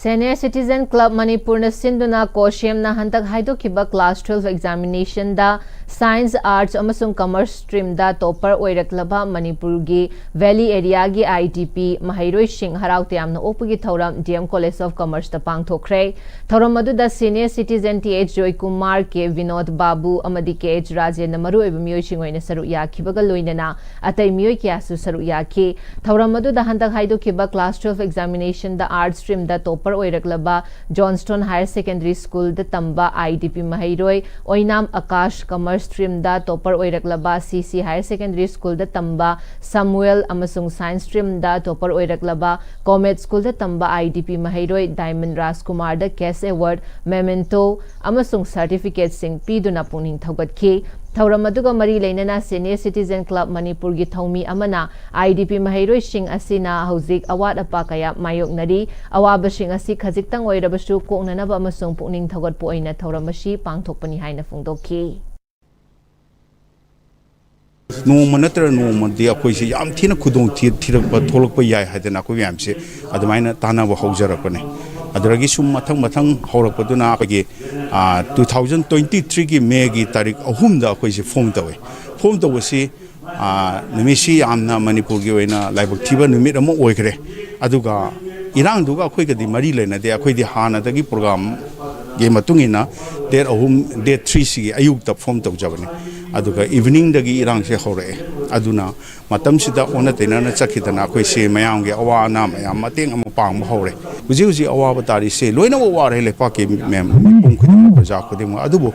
Senior Citizen Club ꯃꯅꯤꯄꯨꯔꯅ ꯁꯤꯟꯗꯨꯅ ꯀꯣꯁꯦꯝꯅ ꯍꯟꯗꯛ ꯍꯥꯏꯗꯣꯛꯈꯤꯕ class twelve examination ꯗ Science, Arts ꯑꯃꯁꯨꯡ Commerce stream ꯗ topper ꯑꯣꯏꯔꯛꯂꯕ ꯃꯅꯤꯄꯨꯔꯒꯤ Valley area ꯒꯤ I D P ꯃꯍꯩꯔꯣꯏꯁꯤꯡ ꯍꯔꯥꯎ ꯇꯌꯥꯝꯅ ꯑꯣꯛꯄꯒꯤ ꯊꯧꯔꯝ D M College of Commerce ꯇ ꯄꯥꯡꯊꯣꯛꯈ꯭ꯔꯦ꯫ ꯊꯧꯔꯝ ꯑꯗꯨꯗ Senior Citizen T H Joykumar, K Vinod ꯕꯥꯕꯨ ꯑꯃꯗꯤ K H ꯔꯥꯖꯦꯟꯅ ꯃꯔꯨꯑꯣꯏꯕ ꯃꯤꯑꯣꯏꯁꯤꯡ ꯑꯣꯏꯅ ꯁꯔꯨꯛ ꯌꯥꯈꯤꯕꯒ ꯂꯣꯏꯅꯅ ꯑꯇꯩ ꯃꯤꯑꯣꯏ ꯀꯌꯥꯁꯨ ꯁꯔꯨꯛ ꯌꯥꯈꯤ꯫ ꯊꯧꯔꯝ ꯑꯗꯨꯗ ꯍꯟꯗꯛ ꯍꯥꯏꯗꯣꯛꯈꯤꯕ class twelve examination ꯗ Arts stream ꯗ topper ꯑꯣꯏꯔꯛꯂꯕ Johnston Higher Secondary School ꯗ ꯇꯝꯕ I D P ꯃꯍꯩꯔꯣꯏ ꯑꯣꯏꯅꯥꯝ ꯑꯀꯥꯁ, Commerce stream ꯗ topper ꯑꯣꯏꯔꯛꯂꯕ C C Higher Secondary School ꯗ ꯇꯝꯕ ꯁꯃꯨꯑꯦꯜ ꯑꯃꯁꯨꯡ Science stream ꯗ topper ꯑꯣꯏꯔꯛꯂꯕ Comet School ꯗ ꯇꯝꯕ I D P ꯃꯍꯩꯔꯣꯏ ꯗꯥꯏꯃꯟ ꯔꯥꯖꯀꯨꯃꯥꯔꯗ cash award, memento ꯑꯃꯁꯨꯡ certificate ꯁꯤꯡ ꯄꯤꯗꯨꯅ ꯄꯨꯛꯅꯤꯡ ꯊꯧꯒꯠꯈꯤ꯫ ꯊꯧꯔꯝ ꯑꯗꯨꯒ ꯃꯔꯤ ꯂꯩꯅꯅ Senior Citizen Club ꯃꯅꯤꯄꯨꯔꯒꯤ ꯊꯧꯃꯤ ꯑꯃꯅ I D P ꯃꯍꯩꯔꯣꯏꯁꯤꯡ ꯑꯁꯤꯅ ꯍꯧꯖꯤꯛ ꯑꯋꯥꯠ ꯑꯄꯥ ꯀꯌꯥ ꯃꯥꯌꯣꯛꯅꯔꯤ, ꯑꯋꯥꯕꯁꯤꯡ ꯑꯁꯤ ꯈꯖꯤꯛꯇꯪ ꯑꯣꯏꯔꯕꯁꯨ ꯀꯣꯛꯅꯅꯕ ꯑꯃꯁꯨꯡ ꯄꯨꯛꯅꯤꯡ ꯊꯧꯒꯠꯄ ꯑꯣꯏꯅ ꯊꯧꯔꯝ ꯑꯁꯤ ꯄꯥꯡꯊꯣꯛꯄꯅꯤ ꯍꯥꯏꯅ ꯐꯣꯡꯗꯣꯛꯈꯤ꯫ ꯅꯣꯡꯃ ꯅꯠꯇ꯭ꯔ ꯅꯣꯡꯃꯗꯤ ꯑꯩꯈꯣꯏꯁꯦ ꯌꯥꯝ ꯊꯤꯅ ꯈꯨꯗꯣꯡ ꯊꯤ- ꯊꯤꯔꯛꯄ ꯊꯣꯛꯂꯛꯄ ꯌꯥꯏ ꯍꯥꯏꯗꯅ ꯑꯩꯈꯣꯏ ꯃꯌꯥꯝꯁꯦ ꯑꯗꯨꯃꯥꯏꯅ ꯇꯥꯟꯅꯕ ꯍꯧꯖꯔꯛꯄꯅꯦ꯫ ꯑꯗꯨꯗꯒꯤ ꯁꯨꯝ ꯃꯊꯪ ꯃꯊꯪ ꯍꯧꯔꯛꯄꯗꯨꯅ ꯑꯩꯈꯣꯏꯒꯤ ꯇꯨ ꯊꯥꯎꯖꯟ ꯇ꯭ꯋꯦꯟꯇꯤ ꯊ꯭ꯔꯤꯒꯤ ꯃꯦꯒꯤ ꯇꯥꯔꯤꯛ ꯑꯍꯨꯝꯗ ꯑꯩꯈꯣꯏꯁꯦ ꯐꯣꯝ ꯇꯧꯋꯦ꯫ ꯐꯣꯝ ꯇꯧꯕꯁꯤ ꯅꯨꯃꯤꯠꯁꯤ ꯌꯥꯝꯅ ꯃꯅꯤꯄꯨꯔꯒꯤ ꯑꯣꯏꯅ ꯂꯥꯏꯕꯛ ꯊꯤꯕ ꯅꯨꯃꯤꯠ ꯑꯃ ꯑꯣꯏꯈ꯭ꯔꯦ꯫ ꯑꯗꯨꯒ ꯏꯔꯥꯡꯗꯨꯒ ꯑꯩꯈꯣꯏꯒꯗꯤ ꯃꯔꯤ ꯂꯩꯅꯗꯦ꯫ ꯑꯩꯈꯣꯏꯗꯤ ꯍꯥꯟꯅꯗꯒꯤ ꯄ꯭ꯔꯣꯒ꯭ꯔꯥꯝꯒꯤ ꯃꯇꯨꯡ ꯏꯟꯅ ꯗꯦꯠ ꯑꯍꯨꯝ, ꯗꯦꯠ ꯊ꯭ꯔꯤꯁꯤꯒꯤ ꯑꯌꯨꯛꯇ ꯐꯣꯝ ꯇꯧꯖꯕꯅꯤ꯫ ꯑꯗꯨꯒ ꯏꯚꯤꯅꯤꯡꯗꯒꯤ ꯏꯔꯥꯡꯁꯦ ꯍꯧꯔꯛꯑꯦ꯫ ꯑꯗꯨꯅ ꯃꯇꯝꯁꯤꯗ ꯑꯣꯟꯅ ꯇꯩꯅꯅ ꯆꯠꯈꯤꯗꯅ ꯑꯩꯈꯣꯏꯁꯤ ꯃꯌꯥꯝꯒꯤ ꯑꯋꯥ ꯑꯅꯥ ꯃꯌꯥꯝ ꯃꯇꯦꯡ ꯑꯃ ꯄꯥꯡꯕ ꯍꯧꯔꯦ꯫ ꯍꯧꯖꯤꯛ ꯍꯧꯖꯤꯛ ꯑꯋꯥꯕ ꯇꯥꯔꯤꯁꯦ ꯂꯣꯏꯅꯃꯛ ꯋꯥꯔꯦ, ꯂꯩꯄꯥꯛꯀꯤ ꯃꯤꯄꯨꯝ ꯈꯨꯗꯤꯡꯃꯛ, ꯄ꯭ꯔꯖꯥ ꯈꯨꯗꯤꯡꯃꯛ꯫ ꯑꯗꯨꯕꯨ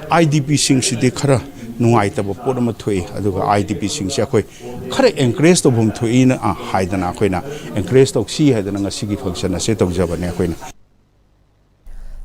ꯑꯥꯏ ꯗꯤ ꯄꯤꯁꯤꯡꯁꯤꯗꯤ ꯈꯔ ꯅꯨꯡꯉꯥꯏꯇꯕ ꯄꯣꯠ ꯑꯃ ꯊꯣꯛꯏ꯫ ꯑꯗꯨꯒ ꯑꯥꯏ ꯗꯤ ꯄꯤꯁꯤꯡꯁꯦ ꯑꯩꯈꯣꯏ ꯈꯔ ꯑꯦꯟꯀꯔꯦꯖ ꯇꯧꯐꯝ ꯊꯣꯛꯏꯅ ꯍꯥꯏꯗꯅ ꯑꯩꯈꯣꯏꯅ ꯑꯦꯟꯀꯔꯦꯖ ꯇꯧꯁꯤ ꯍꯥꯏꯗꯅ ꯉꯁꯤꯒꯤ ꯐꯪꯁꯟ ꯑꯁꯦ ꯇꯧꯖꯕꯅꯦ ꯑꯩꯈꯣꯏꯅ꯫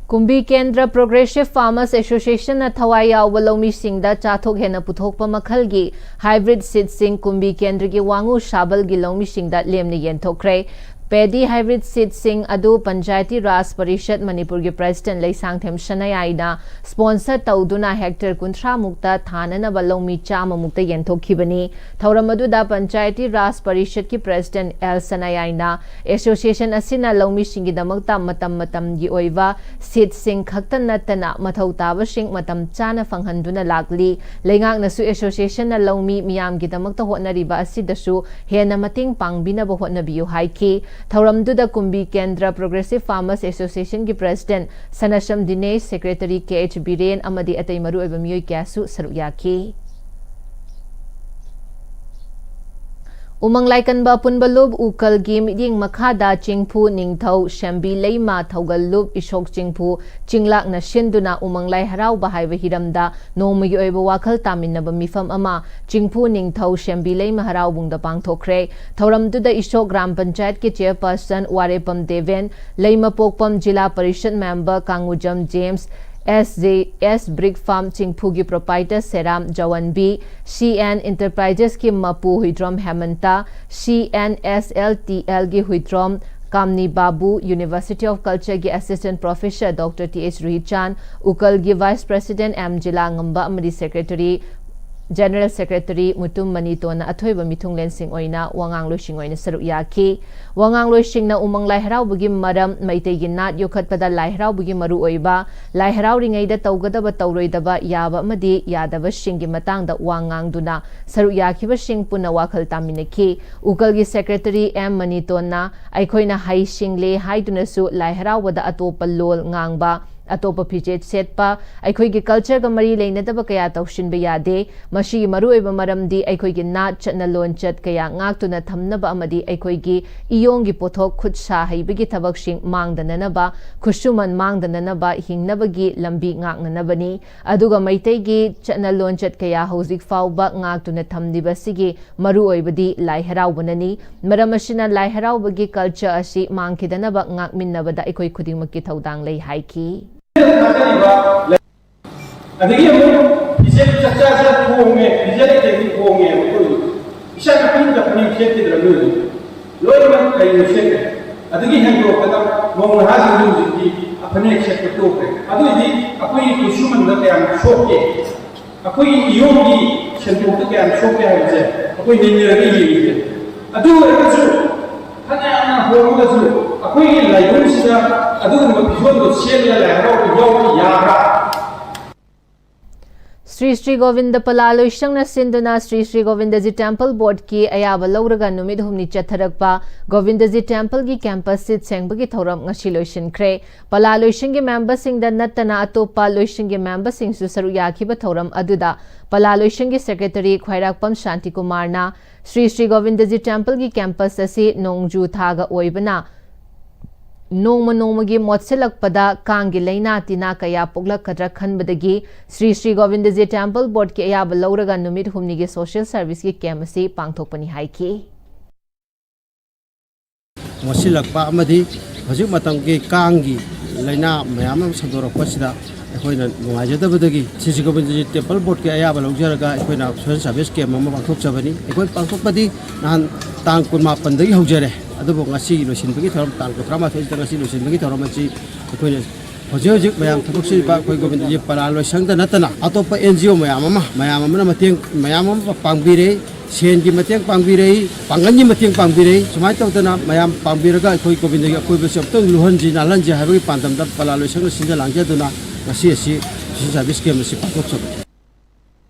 ꯀꯨꯝꯕꯤ ꯀꯦꯟꯗ꯭ꯔ ꯄ꯭ꯔꯣꯒ꯭ꯔꯦꯁꯤꯚ ꯐꯥꯔꯃꯔꯁ ꯑꯦꯁꯣꯁꯤꯌꯦꯁꯟꯅ ꯊꯋꯥꯏ ꯌꯥꯎꯕ ꯂꯧꯃꯤꯁꯤꯡꯗ ꯆꯥꯊꯣꯛ ꯍꯦꯟꯅ ꯄꯨꯊꯣꯛꯄ ꯃꯈꯜꯒꯤ ꯍꯥꯏꯕ꯭ꯔꯤꯠ ꯁꯤꯗꯁꯤꯡ ꯀꯨꯝꯕꯤ ꯀꯦꯟꯗ꯭ꯔꯒꯤ ꯋꯥꯉꯨ ꯁꯥꯕꯜꯒꯤ ꯂꯧꯃꯤꯁꯤꯡꯗ ꯂꯦꯝꯅ ꯌꯦꯟꯊꯣꯛꯈ꯭ꯔꯦ꯫ ꯄꯦꯗꯤ ꯍꯥꯏꯕ꯭ꯔꯤꯠ ꯁꯤꯗꯁꯤꯡ ꯑꯗꯨ ꯄꯟꯆꯥꯌꯇꯤ ꯔꯥꯖ ꯄꯔꯤꯁꯠ ꯃꯅꯤꯄꯨꯔꯒꯤ ꯄ꯭ꯔꯦꯁꯤꯗꯦꯟꯠ ꯂꯩꯁꯥꯡꯊꯦꯝ ꯁꯅꯥꯌꯥꯏꯅ ꯁ꯭ꯄꯣꯟꯁꯔ ꯇꯧꯗꯨꯅ ꯍꯦꯛꯇꯔ ꯀꯨꯟꯊ꯭ꯔꯥ ꯃꯨꯛꯇ ꯊꯥꯅꯅꯕ ꯂꯧꯃꯤ ꯆꯥꯝꯃ ꯃꯨꯛꯇ ꯌꯦꯟꯊꯣꯛꯈꯤꯕꯅꯤ꯫ ꯊꯧꯔꯝ ꯑꯗꯨꯗ ꯄꯟꯆꯥꯌꯇꯤ ꯔꯥꯖ ꯄꯔꯤꯁꯠꯀꯤ ꯄ꯭ꯔꯦꯁꯤꯗꯦꯟꯠ ꯑꯦꯜ ꯁꯅꯥꯌꯥꯏꯅ ꯑꯦꯁꯣꯁꯤꯌꯦꯁꯟ ꯑꯁꯤꯅ ꯂꯧꯃꯤꯁꯤꯡꯒꯤꯗꯃꯛꯇ ꯃꯇꯝ ꯃꯇꯝꯒꯤ ꯑꯣꯏꯕ ꯁꯤꯗꯁꯤꯡ ꯈꯛꯇ ꯅꯠꯇꯅ ꯃꯊꯧ ꯇꯥꯕꯁꯤꯡ ꯃꯇꯝ ꯆꯥꯅ ꯐꯪꯍꯟꯗꯨꯅ ꯂꯥꯛꯂꯤ꯫ ꯂꯩꯉꯥꯛꯅꯁꯨ ꯑꯦꯁꯣꯁꯤꯌꯦꯁꯟꯅ ꯂꯧꯃꯤ ꯃꯤꯌꯥꯝꯒꯤꯗꯃꯛꯇ ꯍꯣꯠꯅꯔꯤꯕ ꯑꯁꯤꯗꯁꯨ ꯍꯦꯟꯅ ꯃꯇꯦꯡ ꯄꯥꯡꯕꯤꯅꯕ ꯍꯣꯠꯅꯕꯤꯌꯨ ꯍꯥꯏꯈꯤ꯫ ꯊꯧꯔꯝꯗꯨꯗ ꯀꯨꯝꯕꯤ ꯀꯦꯟꯗ꯭ꯔ ꯄ꯭ꯔꯣꯒ꯭ꯔꯦꯁꯤꯚ ꯐꯥꯔꯃꯔꯁ ꯑꯦꯁꯣꯁꯤꯌꯦꯁꯟꯒꯤ ꯄ꯭ꯔꯦꯁꯤꯗꯦꯟꯠ ꯁꯅꯥꯁꯝ ꯗꯤꯅꯦꯁ, ꯁꯦꯀ꯭ꯔꯦꯇꯔꯤ ꯀꯦ ꯑꯩꯆ ꯕꯤꯔꯦꯟ ꯑꯃꯗꯤ ꯑꯇꯩ ꯃꯔꯨꯑꯣꯏꯕ ꯃꯤꯑꯣꯏ ꯀꯌꯥꯁꯨ ꯁꯔꯨꯛ ꯌꯥꯈꯤ꯫ ꯎꯃꯪ ꯂꯥꯏꯀꯟꯕ ꯑꯄꯨꯟꯕ ꯂꯨꯞ ꯎꯀꯜꯒꯤ ꯃꯤꯠꯌꯦꯡ ꯃꯈꯥꯗ ꯆꯤꯡꯐꯨ ꯅꯤꯡꯊꯧ ꯁꯦꯝꯕꯤ ꯂꯩꯃ ꯊꯧꯒꯜ ꯂꯨꯞ ꯏꯁꯣꯛ ꯆꯤꯡꯐꯨ ꯆꯤꯡꯂꯥꯛꯅ ꯁꯤꯟꯗꯨꯅ ꯎꯃꯪ ꯂꯥꯏ ꯍꯔꯥꯎꯕ ꯍꯥꯏꯕ ꯍꯤꯔꯝꯗ ꯅꯣꯡꯃꯒꯤ ꯑꯣꯏꯕ ꯋꯥꯈꯜ ꯇꯥꯃꯤꯟꯅꯕ ꯃꯤꯐꯝ ꯑꯃ ꯆꯤꯡꯐꯨ ꯅꯤꯡꯊꯧ ꯁꯦꯝꯕꯤ ꯂꯩꯃ ꯍꯔꯥꯎꯕꯨꯡꯗ ꯄꯥꯡꯊꯣꯛꯈ꯭ꯔꯦ꯫ ꯊꯧꯔꯝꯗꯨꯗ ꯏꯁꯣꯛ ꯒ꯭ꯔꯥꯝ ꯄꯟꯆꯥꯌꯠꯀꯤ chairperson Warepam Deben, Leimapokpam zila parishad member Kangujam James, S J S brick farm ꯆꯤꯡꯐꯨꯒꯤ proprietor Seram Jawanbi, C N ꯏꯟꯇꯔꯄ꯭ꯔꯥꯏꯖꯦꯁꯀꯤ ꯃꯄꯨ Huidrom Hemanta, C N S L T ꯑꯦꯜꯒꯤ ꯍꯨꯏꯗ꯭ꯔꯣꯝ ꯀꯥꯝꯅꯤ ꯕꯥꯕꯨ, ꯌꯨꯅꯤꯚꯔꯁꯤꯇꯤ ꯑꯣꯐ ꯀꯜꯆꯔꯒꯤ assistant professor doctor T H Ruhichan, ꯎꯀꯜꯒꯤ ꯚꯥꯏꯁ ꯄ꯭ꯔꯦꯁꯤꯗꯦꯟꯠ ꯑꯦꯝ ꯖꯤꯂꯥꯉꯝꯕ ꯑꯃꯗꯤ ꯁꯦꯀ꯭ꯔꯦꯇꯔꯤ General Secretary ꯃꯨꯇꯨꯝ ꯃꯅꯤꯇꯣꯟꯅ ꯑꯊꯣꯏꯕ ꯃꯤꯊꯨꯡꯂꯦꯟꯁꯤꯡ ꯑꯣꯏꯅ ꯋꯥꯉꯥꯡꯂꯣꯏꯁꯤꯡ ꯑꯣꯏꯅ ꯁꯔꯨꯛ ꯌꯥꯈꯤ꯫ ꯋꯥꯉꯥꯡꯂꯣꯏꯁꯤꯡꯅ ꯎꯃꯪ ꯂꯥꯏ ꯍꯔꯥꯎꯕꯒꯤ ꯃꯔꯝ, ꯃꯩꯇꯩꯒꯤ ꯅꯥꯠ ꯌꯣꯛꯈꯠꯄꯗ ꯂꯥꯏ ꯍꯔꯥꯎꯕꯒꯤ ꯃꯔꯨꯑꯣꯏꯕ, ꯂꯥꯏ ꯍꯔꯥꯎꯔꯤꯉꯩꯗ ꯇꯧꯒꯗꯕ ꯇꯧꯔꯣꯏꯗꯕ, ꯌꯥꯕ ꯑꯃꯗꯤ ꯌꯥꯗꯕꯁꯤꯡꯒꯤ ꯃꯇꯥꯡꯗ ꯋꯥ ꯉꯥꯡꯗꯨꯅ ꯁꯔꯨꯛ ꯌꯥꯈꯤꯕꯁꯤꯡ ꯄꯨꯟꯅ ꯋꯥꯈꯜ ꯇꯥꯃꯤꯟꯅꯈꯤ꯫ ꯎꯀꯜꯒꯤ Secretary ꯑꯦꯝ ꯃꯅꯤꯇꯣꯟꯅ, ꯑꯩꯈꯣꯏꯅ ꯍꯩ ꯁꯤꯡꯂꯦ ꯍꯥꯏꯗꯨꯅꯁꯨ ꯂꯥꯏ ꯍꯔꯥꯎꯕꯗ ꯑꯇꯣꯞꯄ ꯂꯣꯜ ꯉꯥꯡꯕ, ꯑꯇꯣꯞꯄ ꯐꯤꯖꯦꯠ ꯁꯦꯠꯄ, ꯑꯩꯈꯣꯏꯒꯤ cultureꯒ ꯃꯔꯤ ꯂꯩꯅꯗꯕ ꯀꯌꯥ ꯇꯧꯁꯤꯟꯕ ꯌꯥꯗꯦ꯫ ꯃꯁꯤꯒꯤ ꯃꯔꯨꯑꯣꯏꯕ ꯃꯔꯝꯗꯤ ꯑꯩꯈꯣꯏꯒꯤ ꯅꯥꯠ, ꯆꯠꯅ ꯂꯣꯟꯆꯠ ꯀꯌꯥ ꯉꯥꯛꯇꯨꯅ ꯊꯝꯅꯕ ꯑꯃꯗꯤ ꯑꯩꯈꯣꯏꯒꯤ ꯏꯌꯣꯡꯒꯤ ꯄꯣꯠꯊꯣꯛ ꯈꯨꯠ ꯁꯥ ꯍꯩꯕꯒꯤ ꯊꯕꯛꯁꯤꯡ ꯃꯥꯡꯗꯅꯅꯕ, ꯈꯨꯠꯁꯨꯃꯟ ꯃꯥꯡꯗꯅꯅꯕ, ꯍꯤꯡꯅꯕꯒꯤ ꯂꯝꯕꯤ ꯉꯥꯛꯅꯅꯕꯅꯤ꯫ ꯑꯗꯨꯒ ꯃꯩꯇꯩꯒꯤ ꯆꯠꯅ ꯂꯣꯟꯆꯠ ꯀꯌꯥ ꯍꯧꯖꯤꯛ ꯐꯥꯎꯕ ꯉꯥꯛꯇꯨꯅ ꯊꯝꯂꯤꯕꯁꯤꯒꯤ ꯃꯔꯨꯑꯣꯏꯕꯗꯤ ꯂꯥꯏ ꯍꯔꯥꯎꯕꯅꯅꯤ꯫ ꯃꯔꯝ ꯑꯁꯤꯅ ꯂꯥꯏ ꯍꯔꯥꯎꯕꯒꯤ culture ꯑꯁꯤ ꯃꯥꯡꯈꯤꯗꯅꯕ ꯉꯥꯛꯃꯤꯟꯅꯕꯗ ꯑꯩꯈꯣꯏ ꯈꯨꯗꯤꯡꯃꯛꯀꯤ ꯊꯧꯗꯥꯡ ꯂꯩ ꯍꯥꯏꯈꯤ꯫ ꯑꯗꯒꯤ ꯑꯃꯨꯛ ꯐꯤꯖꯦꯠ ꯆꯥꯛꯆꯥꯁꯦ ꯍꯣꯡꯉꯦ, ꯐꯤꯖꯦꯠ ꯂꯩꯇꯦꯡꯗꯤ ꯍꯣꯡꯉꯦ꯫ ꯑꯩꯈꯣꯏ ꯏꯆꯥ ꯅꯨꯄꯤꯗ ꯐꯅꯦꯛ ꯁꯦꯠꯈꯤꯗ꯭ꯔꯥ ꯅꯣꯏꯗꯤ? ꯂꯣꯏꯅꯃꯛ ꯀꯩꯅꯣ ꯁꯦꯠꯈ꯭ꯔꯦ꯫ ꯑꯗꯒꯤ ꯍꯦꯟꯗꯣꯛꯇꯅ ꯃꯧ ꯅꯍꯥꯁꯤꯡꯗꯤ ꯍꯧꯖꯤꯛꯇꯤ ꯐꯅꯦꯛ ꯁꯦꯠꯄ ꯇꯣꯛꯈ꯭ꯔꯦ꯫ ꯑꯗꯨꯏꯗꯤ ꯑꯩꯈꯣꯏꯒꯤ ꯈꯨꯠꯁꯨꯃꯟꯗ ꯀꯌꯥꯝ ꯁꯣꯛꯀꯦ, ꯑꯩꯈꯣꯏꯒꯤ ꯏꯌꯣꯡꯒꯤ ꯁꯦꯟꯊꯣꯛꯇ ꯀꯌꯥꯝ ꯁꯣꯛꯀꯦ ꯍꯥꯏꯕꯁꯦ ꯑꯩꯈꯣꯏ ꯅꯩꯅꯔꯒ ꯌꯦꯡꯉꯤꯁꯦ꯫ ꯑꯗꯨ ꯑꯣꯏꯔꯒꯁꯨ ꯐꯅꯌꯥꯝꯅ ꯍꯣꯡꯉꯒꯁꯨ ꯑꯩꯈꯣꯏꯒꯤ ꯂꯥꯏꯕꯨꯡꯁꯤꯗ ꯑꯗꯨꯒꯨꯝꯕ ꯐꯤꯖꯣꯜꯗꯣ ꯁꯦꯠꯂꯒ ꯂꯥꯏ ꯍꯔꯥꯎꯕ ꯌꯥꯎꯕ ꯌꯥꯕ꯭ꯔꯥ? ꯁ꯭ꯔꯤ ꯁ꯭ꯔꯤ ꯒꯣꯕꯤꯟꯗ ꯄꯂꯥ ꯂꯣꯏꯁꯪꯅ ꯁꯤꯟꯗꯨꯅ ꯁ꯭ꯔꯤ ꯁ꯭ꯔꯤ ꯒꯣꯕꯤꯟꯗꯖꯤ ꯇꯦꯝꯄꯜ ꯕꯣꯔꯗꯀꯤ ꯑꯌꯥꯕ ꯂꯧꯔꯒ ꯅꯨꯃꯤꯠ ꯍꯨꯝꯅꯤ ꯆꯠꯊꯔꯛꯄ ꯒꯣꯕꯤꯟꯗꯖꯤ ꯇꯦꯝꯄꯜꯒꯤ ꯀꯦꯝꯄꯁ ꯁꯤꯠ ꯁꯦꯡꯕꯒꯤ ꯊꯧꯔꯝ ꯉꯁꯤ ꯂꯣꯏꯁꯤꯟꯈ꯭ꯔꯦ꯫ ꯄꯂꯥ ꯂꯣꯏꯁꯪꯒꯤ ꯃꯦꯝꯕꯔꯁꯤꯡꯗ ꯅꯠꯇꯅ ꯑꯇꯣꯞꯄ ꯂꯣꯏꯁꯪꯒꯤ ꯃꯦꯝꯕꯔꯁꯤꯡꯁꯨ ꯁꯔꯨꯛ ꯌꯥꯈꯤꯕ ꯊꯧꯔꯝ ꯑꯗꯨꯗ ꯄꯂꯥ ꯂꯣꯏꯁꯪꯒꯤ ꯁꯦꯀ꯭ꯔꯦꯇꯔꯤ ꯈ꯭ꯋꯥꯏꯔꯥꯛꯄꯝ ꯁꯥꯟꯇꯤꯀꯨꯃꯥꯔꯅ ꯁ꯭ꯔꯤ ꯁ꯭ꯔꯤ ꯒꯣꯕꯤꯟꯗꯖꯤ ꯇꯦꯝꯄꯜꯒꯤ ꯀꯦꯝꯄꯁ ꯑꯁꯤ ꯅꯣꯡꯖꯨ ꯊꯥꯒ ꯑꯣꯏꯕꯅ ꯅꯣꯡꯃ ꯅꯣꯡꯃꯒꯤ ꯃꯣꯠꯁꯤꯜꯂꯛꯄꯗ ꯀꯥꯡꯒꯤ ꯂꯩꯅꯥ ꯇꯤꯟꯅꯥ ꯀꯌꯥ ꯄꯣꯛꯂꯛꯀꯗ꯭ꯔꯥ ꯈꯟꯕꯗꯒꯤ ꯁ꯭ꯔꯤ ꯁ꯭ꯔꯤ ꯒꯣꯕꯤꯟꯗꯖꯤ ꯇꯦꯝꯄꯜ ꯕꯣꯔꯗꯀꯤ ꯑꯌꯥꯕ ꯂꯧꯔꯒ ꯅꯨꯃꯤꯠ ꯍꯨꯝꯅꯤꯒꯤ social serviceꯀꯤ ꯀꯦꯝ ꯑꯁꯤ ꯄꯥꯡꯊꯣꯛꯄꯅꯤ ꯍꯥꯏꯈꯤ꯫ ꯃꯣꯠꯁꯤꯜꯂꯛꯄ ꯑꯃꯗꯤ ꯍꯧꯖꯤꯛ ꯃꯇꯝꯒꯤ ꯀꯥꯡꯒꯤ ꯂꯥꯏꯅꯥ ꯃꯌꯥꯝ ꯑꯃ ꯁꯟꯗꯣꯔꯛꯄꯁꯤꯗ ꯑꯩꯈꯣꯏꯅ ꯅꯨꯡꯉꯥꯏꯖꯗꯕꯗꯒꯤ ꯁ꯭ꯔꯤ ꯁ꯭ꯔꯤ ꯒꯣꯕꯤꯟꯗꯖꯤ ꯇꯦꯝꯄꯜ ꯕꯣꯔꯗꯀꯤ ꯑꯌꯥꯕ ꯂꯧꯖꯔꯒ ꯑꯩꯈꯣꯏꯅ social service camp ꯑꯃ ꯄꯥꯡꯊꯣꯛꯆꯕꯅꯤ꯫ ꯑꯩꯈꯣꯏ ꯄꯥꯡꯊꯣꯛꯄꯗꯤ ꯅꯍꯥꯟ ꯇꯥꯡ ꯀꯨꯟꯃꯥꯄꯟꯗꯒꯤ ꯍꯧꯖꯔꯦ, ꯑꯗꯨꯕꯨ ꯉꯁꯤ ꯂꯣꯏꯁꯤꯟꯕꯒꯤ ꯊꯧꯔꯝ, ꯇꯥꯡ ꯀꯨꯟꯊ꯭ꯔꯥꯃꯥꯊꯣꯏꯁꯤꯗ ꯉꯁꯤ ꯂꯣꯏꯁꯤꯟꯕꯒꯤ ꯊꯧꯔꯝ ꯑꯁꯤ ꯑꯩꯈꯣꯏꯅ ꯍꯧꯖꯤꯛ ꯍꯧꯖꯤꯛ ꯃꯌꯥꯝ ꯊꯕꯛ ꯁꯨꯔꯤꯕ ꯑꯩꯈꯣꯏ ꯒꯣꯕꯤꯟꯗꯖꯤ ꯄꯂꯥ ꯂꯣꯏꯁꯪꯗ ꯅꯠꯇꯅ ꯑꯇꯣꯞꯄ ꯑꯦꯟ ꯖꯤ ꯑꯣ ꯃꯌꯥꯝ ꯑꯃ, ꯃꯌꯥꯝ ꯑꯃꯅ ꯃꯇꯦꯡ, ꯃꯌꯥꯝ ꯑꯃ ꯄꯥꯡꯕꯤꯔꯦ꯫ ꯁꯦꯟꯒꯤ ꯃꯇꯦꯡ ꯄꯥꯡꯕꯤꯔꯛꯏ, ꯄꯥꯡꯒꯜꯒꯤ ꯃꯇꯦꯡ ꯄꯥꯡꯕꯤꯔꯛꯏ꯫ ꯁꯨꯃꯥꯏꯅ ꯇꯧꯗꯅ ꯃꯌꯥꯝ ꯄꯥꯡꯕꯤꯔꯒ ꯑꯩꯈꯣꯏ ꯒꯣꯕꯤꯟꯗꯒꯤ ꯑꯀꯣꯏꯕꯁꯤ ꯑꯃꯨꯛꯇꯪ ꯂꯨꯍꯟꯁꯤ, ꯅꯥꯜꯍꯟꯁꯤ ꯍꯥꯏꯕꯒꯤ ꯄꯥꯟꯗꯝꯗ ꯄꯂꯥ ꯂꯣꯏꯁꯪꯅ ꯁꯤꯟꯖ ꯂꯥꯡꯖꯗꯨꯅ ꯉꯁꯤ ꯑꯁꯤ social service camp ꯑꯁꯤ ꯄꯥꯡꯊꯣꯛꯆꯕꯅꯤ꯫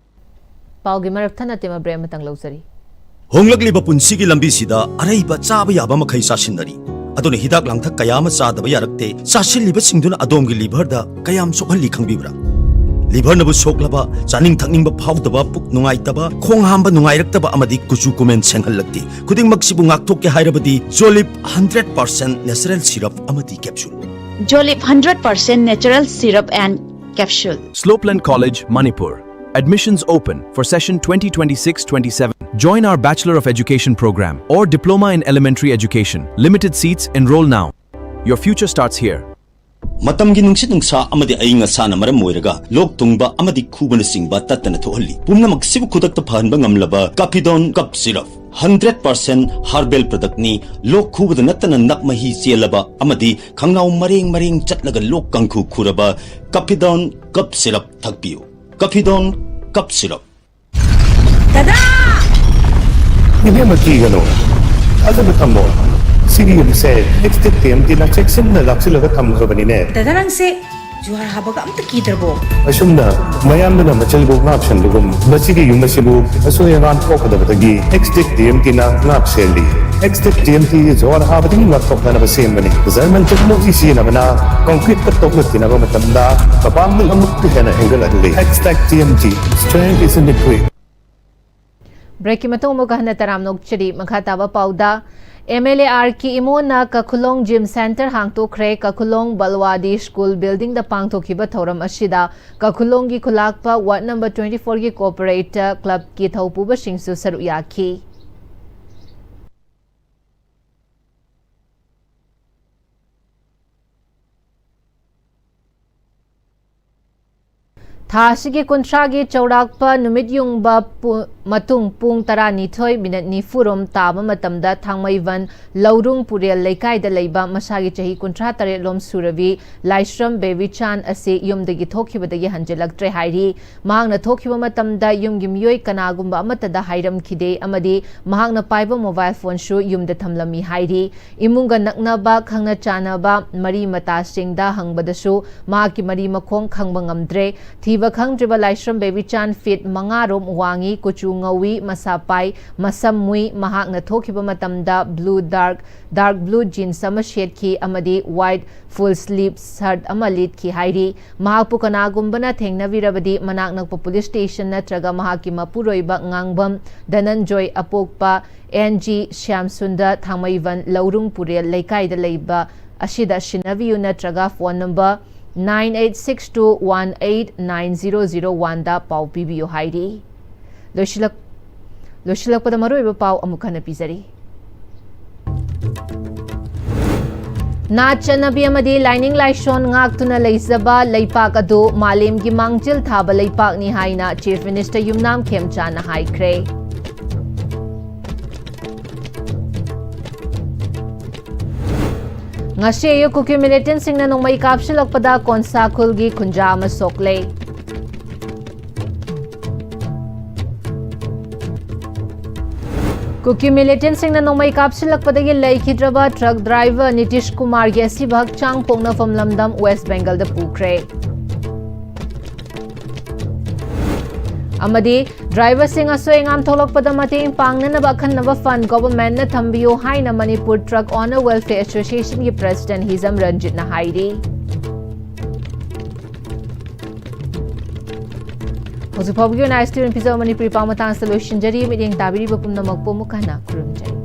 ꯄꯥꯎꯒꯤ ꯃꯔꯛ ꯊꯠꯅ ꯇꯦꯝ ꯑꯃ break ꯑꯃꯇꯪ ꯂꯧꯖꯔꯤ꯫ ꯍꯣꯡꯂꯛꯂꯤꯕ ꯄꯨꯟꯁꯤꯒꯤ ꯂꯝꯕꯤꯁꯤꯗ ꯑꯔꯩꯕ ꯆꯥꯕ ꯌꯥꯕ ꯃꯈꯩ ꯆꯥꯁꯤꯟꯅꯔꯤ꯫ ꯑꯗꯨꯅ ꯍꯤꯗꯥꯛ ꯂꯥꯡꯊꯛ ꯀꯌꯥ ꯑꯃ ꯆꯥꯗꯕ ꯌꯥꯔꯛꯇꯦ꯫ ꯆꯥꯁꯤꯜꯂꯤꯕꯁꯤꯡꯗꯨꯅ ꯑꯗꯣꯝꯒꯤ liverꯗ ꯀꯌꯥꯝ ꯁꯣꯛꯍꯜꯂꯤ ꯈꯪꯕꯤꯕ꯭ꯔꯥ? Liverꯅꯕꯨ ꯁꯣꯛꯂꯕ, ꯆꯥꯅꯤꯡ ꯊꯛꯅꯤꯡꯕ ꯐꯥꯎꯗꯕ, ꯄꯨꯛ ꯅꯨꯡꯉꯥꯏꯇꯕ, ꯈꯣꯡ ꯍꯥꯝꯕ ꯅꯨꯡꯉꯥꯏꯔꯛꯇꯕ ꯑꯃꯗꯤ ꯀꯨꯆꯨ ꯀꯨꯃꯦꯟ ꯁꯦꯡꯍꯜꯂꯛꯇꯦ꯫ ꯈꯨꯗꯤꯡꯃꯛꯁꯤꯕꯨ ꯉꯥꯛꯊꯣꯛꯀꯦ ꯍꯥꯏꯔꯕꯗꯤ Jolib hundred percent natural syrup ꯑꯃꯗꯤ capsule꯫ Jolib hundred percent natural syrup and capsule. Slopeland College, Manipur. Admissions open for session twenty twenty-six twenty-seven. Join our Bachelor of Education program or Diploma in Elementary Education. Limited seats, enroll now. Your future starts here. ꯃꯇꯝꯒꯤ ꯅꯨꯡꯁꯤꯠ ꯅꯨꯡꯁꯥ ꯑꯃꯗꯤ ꯑꯏꯪ ꯑꯁꯥꯅ ꯃꯔꯝ ꯑꯣꯏꯔꯒ ꯂꯣꯛ ꯊꯨꯡꯕ ꯑꯃꯗꯤ ꯈꯨꯕꯅꯆꯤꯡꯕ ꯇꯠꯇꯅ ꯊꯣꯛꯍꯜꯂꯤ꯫ ꯄꯨꯝꯅꯃꯛꯁꯤꯕꯨ ꯈꯨꯗꯛꯇ ꯐꯍꯟꯕ ꯉꯝꯂꯕ Capidon Cough Syrup, hundred percent herbal productꯅꯤ꯫ ꯂꯣꯛ ꯈꯨꯕꯗ ꯅꯠꯇꯅ ꯅꯞ ꯃꯍꯤ ꯆꯦꯜꯂꯕ ꯑꯃꯗꯤ ꯈꯪꯅꯥꯎ ꯃꯔꯦꯡ ꯃꯔꯦꯡ ꯆꯠꯂꯒ ꯂꯣꯛ ꯀꯥꯡꯈꯨ ꯈꯨꯔꯕ Capidon Cough Syrup ꯊꯛꯄꯤꯌꯨ꯫ Capidon Cough Syrup꯫ ꯗꯗꯥ! ꯏꯕꯦꯝꯃ, ꯀꯤꯒꯅꯨ꯫ ꯊꯥꯖꯕ ꯊꯝꯃꯣ꯫ ꯁꯤꯒꯤ ꯌꯨꯝꯁꯦ Extech TMTꯅ ꯆꯦꯛꯁꯤꯟꯅ ꯂꯥꯛꯁꯤꯜꯂꯒ ꯊꯝꯈ꯭ꯔꯕꯅꯤꯅꯦ꯫ ꯗꯗꯥ, ꯅꯪꯁꯦ ꯖꯨꯍꯥꯔ ꯍꯥꯕꯒ ꯑꯝꯇ ꯀꯤꯗ꯭ꯔꯕꯣ? ꯑꯁꯨꯝꯅ ꯃꯌꯥꯝꯗꯨꯅ ꯃꯆꯜꯕꯨ ꯉꯥꯛ ꯁꯦꯟꯕꯒꯨꯝ, ꯃꯁꯤꯒꯤ ꯌꯨꯝ ꯑꯁꯤꯕꯨ ꯑꯁꯣꯏ ꯑꯉꯥꯝ ꯊꯣꯛꯀꯗꯕꯗꯒꯤ Extech TMTꯅ ꯉꯥꯛ ꯁꯦꯜꯂꯤ꯫ Extech TMT ꯖꯨꯍꯥꯔ ꯍꯥꯕꯗꯒꯤ ꯉꯥꯛꯊꯣꯛꯅꯅꯕ ꯁꯦꯝꯕꯅꯤ꯫ German technology ꯁꯤꯖꯤꯟꯅꯕꯅ concreteꯀ ꯇꯣꯛꯅ ꯊꯤꯅꯕ ꯃꯇꯝꯗ ꯃꯄꯥꯡꯒꯜ ꯑꯃꯨꯛꯀ ꯍꯦꯟꯅ ꯍꯦꯟꯒꯠꯍꯜꯂꯤ꯫ Extech TMT, strength is in the grit. Breakꯀꯤ ꯃꯇꯨꯡ ꯑꯃꯨꯛꯀ ꯍꯟꯅ ꯇꯔꯥꯝꯅ ꯑꯣꯛꯆꯔꯤ꯫ ꯃꯈꯥ ꯇꯥꯕ ꯄꯥꯎꯗ, MLA R K ꯏꯃꯣꯅ ꯀꯈꯨꯂꯣꯡ gym centre ꯍꯥꯡꯗꯣꯛꯈ꯭ꯔꯦ꯫ ꯀꯈꯨꯂꯣꯡ ꯕꯜꯋꯥꯗꯤ school buildingꯗ ꯄꯥꯡꯊꯣꯛꯈꯤꯕ ꯊꯧꯔꯝ ꯑꯁꯤꯗ ꯀꯈꯨꯂꯣꯡꯒꯤ ꯈꯨꯂꯥꯛꯄ ward number twenty fourꯒꯤ corporate clubꯀꯤ ꯊꯧꯄꯨꯕꯁꯤꯡꯁꯨ ꯁꯔꯨꯛ ꯌꯥꯈꯤ꯫ ꯊꯥ ꯑꯁꯤꯒꯤ ꯀꯨꯟꯊ꯭ꯔꯥꯒꯤ ꯆꯥꯎꯔꯥꯛꯄ ꯅꯨꯃꯤꯠ ꯌꯨꯡꯕ ꯄꯨ-, ꯃꯇꯨꯡ ꯄꯨꯡ ꯇꯔꯥꯅꯤꯊꯣꯏ ꯃꯤꯅꯠ ꯅꯤꯐꯨꯔꯣꯝ ꯇꯥꯕ ꯃꯇꯝꯗ ꯊꯥꯡꯃꯩꯕꯟ ꯂꯧꯔꯨꯡ ꯄꯨꯔꯦꯜ ꯂꯩꯀꯥꯏꯗ ꯂꯩꯕ ꯃꯁꯥꯒꯤ ꯆꯍꯤ ꯀꯨꯟꯊ꯭ꯔꯥ ꯇꯔꯦꯠ ꯂꯣꯝ ꯁꯨꯔꯕꯤ ꯂꯥꯏꯁ꯭ꯔꯝ ꯕꯦꯕꯤꯆꯥꯟ ꯑꯁꯤ ꯌꯨꯝꯗꯒꯤ ꯊꯣꯛꯈꯤꯕꯗꯒꯤ ꯍꯟꯖꯤꯜꯂꯛꯇ꯭ꯔꯦ ꯍꯥꯏꯔꯤ꯫ ꯃꯍꯥꯛꯅ ꯊꯣꯛꯈꯤꯕ ꯃꯇꯝꯗ ꯌꯨꯝꯒꯤ ꯃꯤꯑꯣꯏ ꯀꯅꯥꯒꯨꯝꯕ ꯑꯃꯠꯇꯗ ꯍꯥꯏꯔꯝꯈꯤꯗꯦ ꯑꯃꯗꯤ ꯃꯍꯥꯛꯅ ꯄꯥꯏꯕ ꯃꯣꯕꯥꯏꯜ ꯐꯣꯟꯁꯨ ꯌꯨꯝꯗ ꯊꯝꯂꯝꯃꯤ ꯍꯥꯏꯔꯤ꯫ ꯏꯃꯨꯡꯒ ꯅꯛꯅꯕ ꯈꯪꯅ ꯆꯥꯟꯅꯕ ꯃꯔꯤ ꯃꯇꯥꯁꯤꯡꯗ ꯍꯪꯕꯗꯁꯨ ꯃꯍꯥꯛꯀꯤ ꯃꯔꯤ ꯃꯈꯣꯡ ꯈꯪꯕ ꯉꯝꯗ꯭ꯔꯦ꯫ ꯊꯤꯕ ꯈꯪꯗ꯭ꯔꯤꯕ ꯂꯥꯏꯁ꯭ꯔꯝ ꯕꯦꯕꯤꯆꯥꯟ ꯐꯤꯠ ꯃꯉꯥꯔꯣꯝ ꯋꯥꯡꯏ, ꯀꯨꯆꯨ ꯉꯧꯏ, ꯃꯁꯥ ꯄꯥꯏ, ꯃꯁꯝ ꯃꯨꯏ꯫ ꯃꯍꯥꯛꯅ ꯊꯣꯛꯈꯤꯕ ꯃꯇꯝꯗ blue dark, dark blue jeans ꯑꯃ ꯁꯦꯠꯈꯤ ꯑꯃꯗꯤ ꯋꯥꯏꯠ ꯐꯨꯜ ꯁ꯭ꯂꯤꯞ ꯁꯔꯠ ꯑꯃ ꯂꯤꯠꯈꯤ ꯍꯥꯏꯔꯤ꯫ ꯃꯍꯥꯛꯄꯨ ꯀꯅꯥꯒꯨꯝꯕꯅ ꯊꯦꯡꯅꯕꯤꯔꯕꯗꯤ ꯃꯅꯥꯛ ꯅꯛꯄ ꯄꯨꯂꯤꯁ ꯁ꯭ꯇꯦꯁꯟ ꯅꯠꯇ꯭ꯔꯒ ꯃꯍꯥꯛꯀꯤ ꯃꯄꯨꯔꯣꯏꯕ ꯉꯥꯡꯕꯝ ꯙꯅꯟꯖꯣꯏ ꯑꯄꯣꯛꯄ ꯑꯦꯟ ꯖꯤ ꯁ꯭ꯌꯥꯝꯁꯨꯟꯗꯔ ꯊꯥꯡꯃꯩꯕꯟ ꯂꯧꯔꯨꯡ ꯄꯨꯔꯦꯜ ꯂꯩꯀꯥꯏꯗ ꯂꯩꯕ ꯑꯁꯤꯗ ꯁꯤꯟꯅꯕꯤꯌꯨ ꯅꯠꯇ꯭ꯔꯒ phone number nine eight six two one eight nine zero zero one ꯗ ꯄꯥꯎ ꯄꯤꯕꯤꯌꯨ ꯍꯥꯏꯔꯤ꯫ ꯂꯣꯏꯁꯤꯜꯂꯛ-, ꯂꯣꯏꯁꯤꯜꯂꯛꯄꯗ ꯃꯔꯨꯑꯣꯏꯕ ꯄꯥꯎ ꯑꯃꯨꯛ ꯍꯟꯅ ꯄꯤꯖꯔꯤ꯫ ꯅꯥꯠ ꯆꯠꯅꯕꯤ ꯑꯃꯗꯤ ꯂꯥꯏꯅꯤꯡ ꯂꯥꯏꯁꯣꯟ ꯉꯥꯛꯇꯨꯅ ꯂꯩꯖꯕ ꯂꯩꯄꯥꯛ ꯑꯗꯨ ꯃꯥꯂꯦꯝꯒꯤ ꯃꯥꯡꯖꯤꯜ ꯊꯥꯕ ꯂꯩꯄꯥꯛꯅꯤ ꯍꯥꯏꯅ Chief Minister ꯌꯨꯝꯅꯥꯝ ꯈꯦꯝꯆꯥꯅ ꯍꯥꯏꯈ꯭ꯔꯦ꯫ ꯉꯁꯤ ꯑꯌꯨꯛ ꯀꯨꯀꯤ ꯃꯤꯂꯤꯇꯦꯟꯠꯁꯤꯡꯅ ꯅꯣꯡꯃꯩ ꯀꯥꯞꯁꯤꯜꯂꯛꯄꯗ ꯀꯣꯟꯁꯥ ꯈꯨꯜꯒꯤ ꯈꯨꯟꯖꯥ ꯑꯃ ꯁꯣꯛꯂꯦ꯫ ꯀꯨꯀꯤ ꯃꯤꯂꯤꯇꯦꯟꯠꯁꯤꯡꯅ ꯅꯣꯡꯃꯩ ꯀꯥꯞꯁꯤꯜꯂꯛꯄꯗꯒꯤ ꯂꯩꯈꯤꯗ꯭ꯔꯕ ꯇ꯭ꯔꯛ ꯗ꯭ꯔꯥꯏꯚꯔ ꯅꯤꯇꯤꯁ ꯀꯨꯃꯥꯔꯒꯤ ꯑꯁꯤꯕ ꯍꯛꯆꯥꯡ ꯄꯣꯛꯅꯐꯝ ꯂꯝꯗꯝ ꯋꯦꯁ ꯕꯦꯡꯒꯜꯗ ꯄꯨꯈ꯭ꯔꯦ꯫ ꯑꯃꯗꯤ ꯗ꯭ꯔꯥꯏꯚꯔꯁꯤꯡ ꯑꯁꯣꯏ ꯑꯉꯥꯝ ꯊꯣꯛꯂꯛꯄꯗ ꯃꯇꯦꯡ ꯄꯥꯡꯅꯅꯕ ꯑꯈꯟꯅꯕ ꯐꯟ ꯒꯣꯚꯔꯟꯃꯦꯟꯠꯅ ꯊꯝꯕꯤꯌꯨ ꯍꯥꯏꯅ ꯃꯅꯤꯄꯨꯔ ꯇ꯭ꯔꯛ ꯑꯣꯅꯔ ꯋꯦꯜꯐꯤꯌꯔ ꯑꯦꯁꯣꯁꯤꯌꯦꯁꯟꯒꯤ ꯄ꯭ꯔꯦꯁꯤꯗꯦꯟꯠ ꯍꯤꯖꯝ ꯔꯟꯖꯤꯠꯅ ꯍꯥꯏꯔꯤ꯫ ꯍꯧꯖꯤꯛ ꯐꯥꯎꯕꯒꯤ ꯑꯣꯏꯅ ꯑꯥꯏ ꯑꯦꯁ ꯇꯤ ꯚꯤꯅ ꯄꯤꯖꯕ ꯃꯅꯤꯄꯨꯔꯤ ꯄꯥꯎ ꯃꯇꯥꯡ ꯑꯁꯤꯗ ꯂꯣꯏꯁꯤꯟꯖꯔꯤ꯫ ꯃꯤꯠꯌꯦꯡ ꯇꯥꯕꯤꯔꯤꯕ ꯄꯨꯝꯅꯃꯛꯄꯨ ꯑꯃꯨꯛ ꯍꯟꯅ ꯈꯨꯔꯨꯝꯖꯔꯤ꯫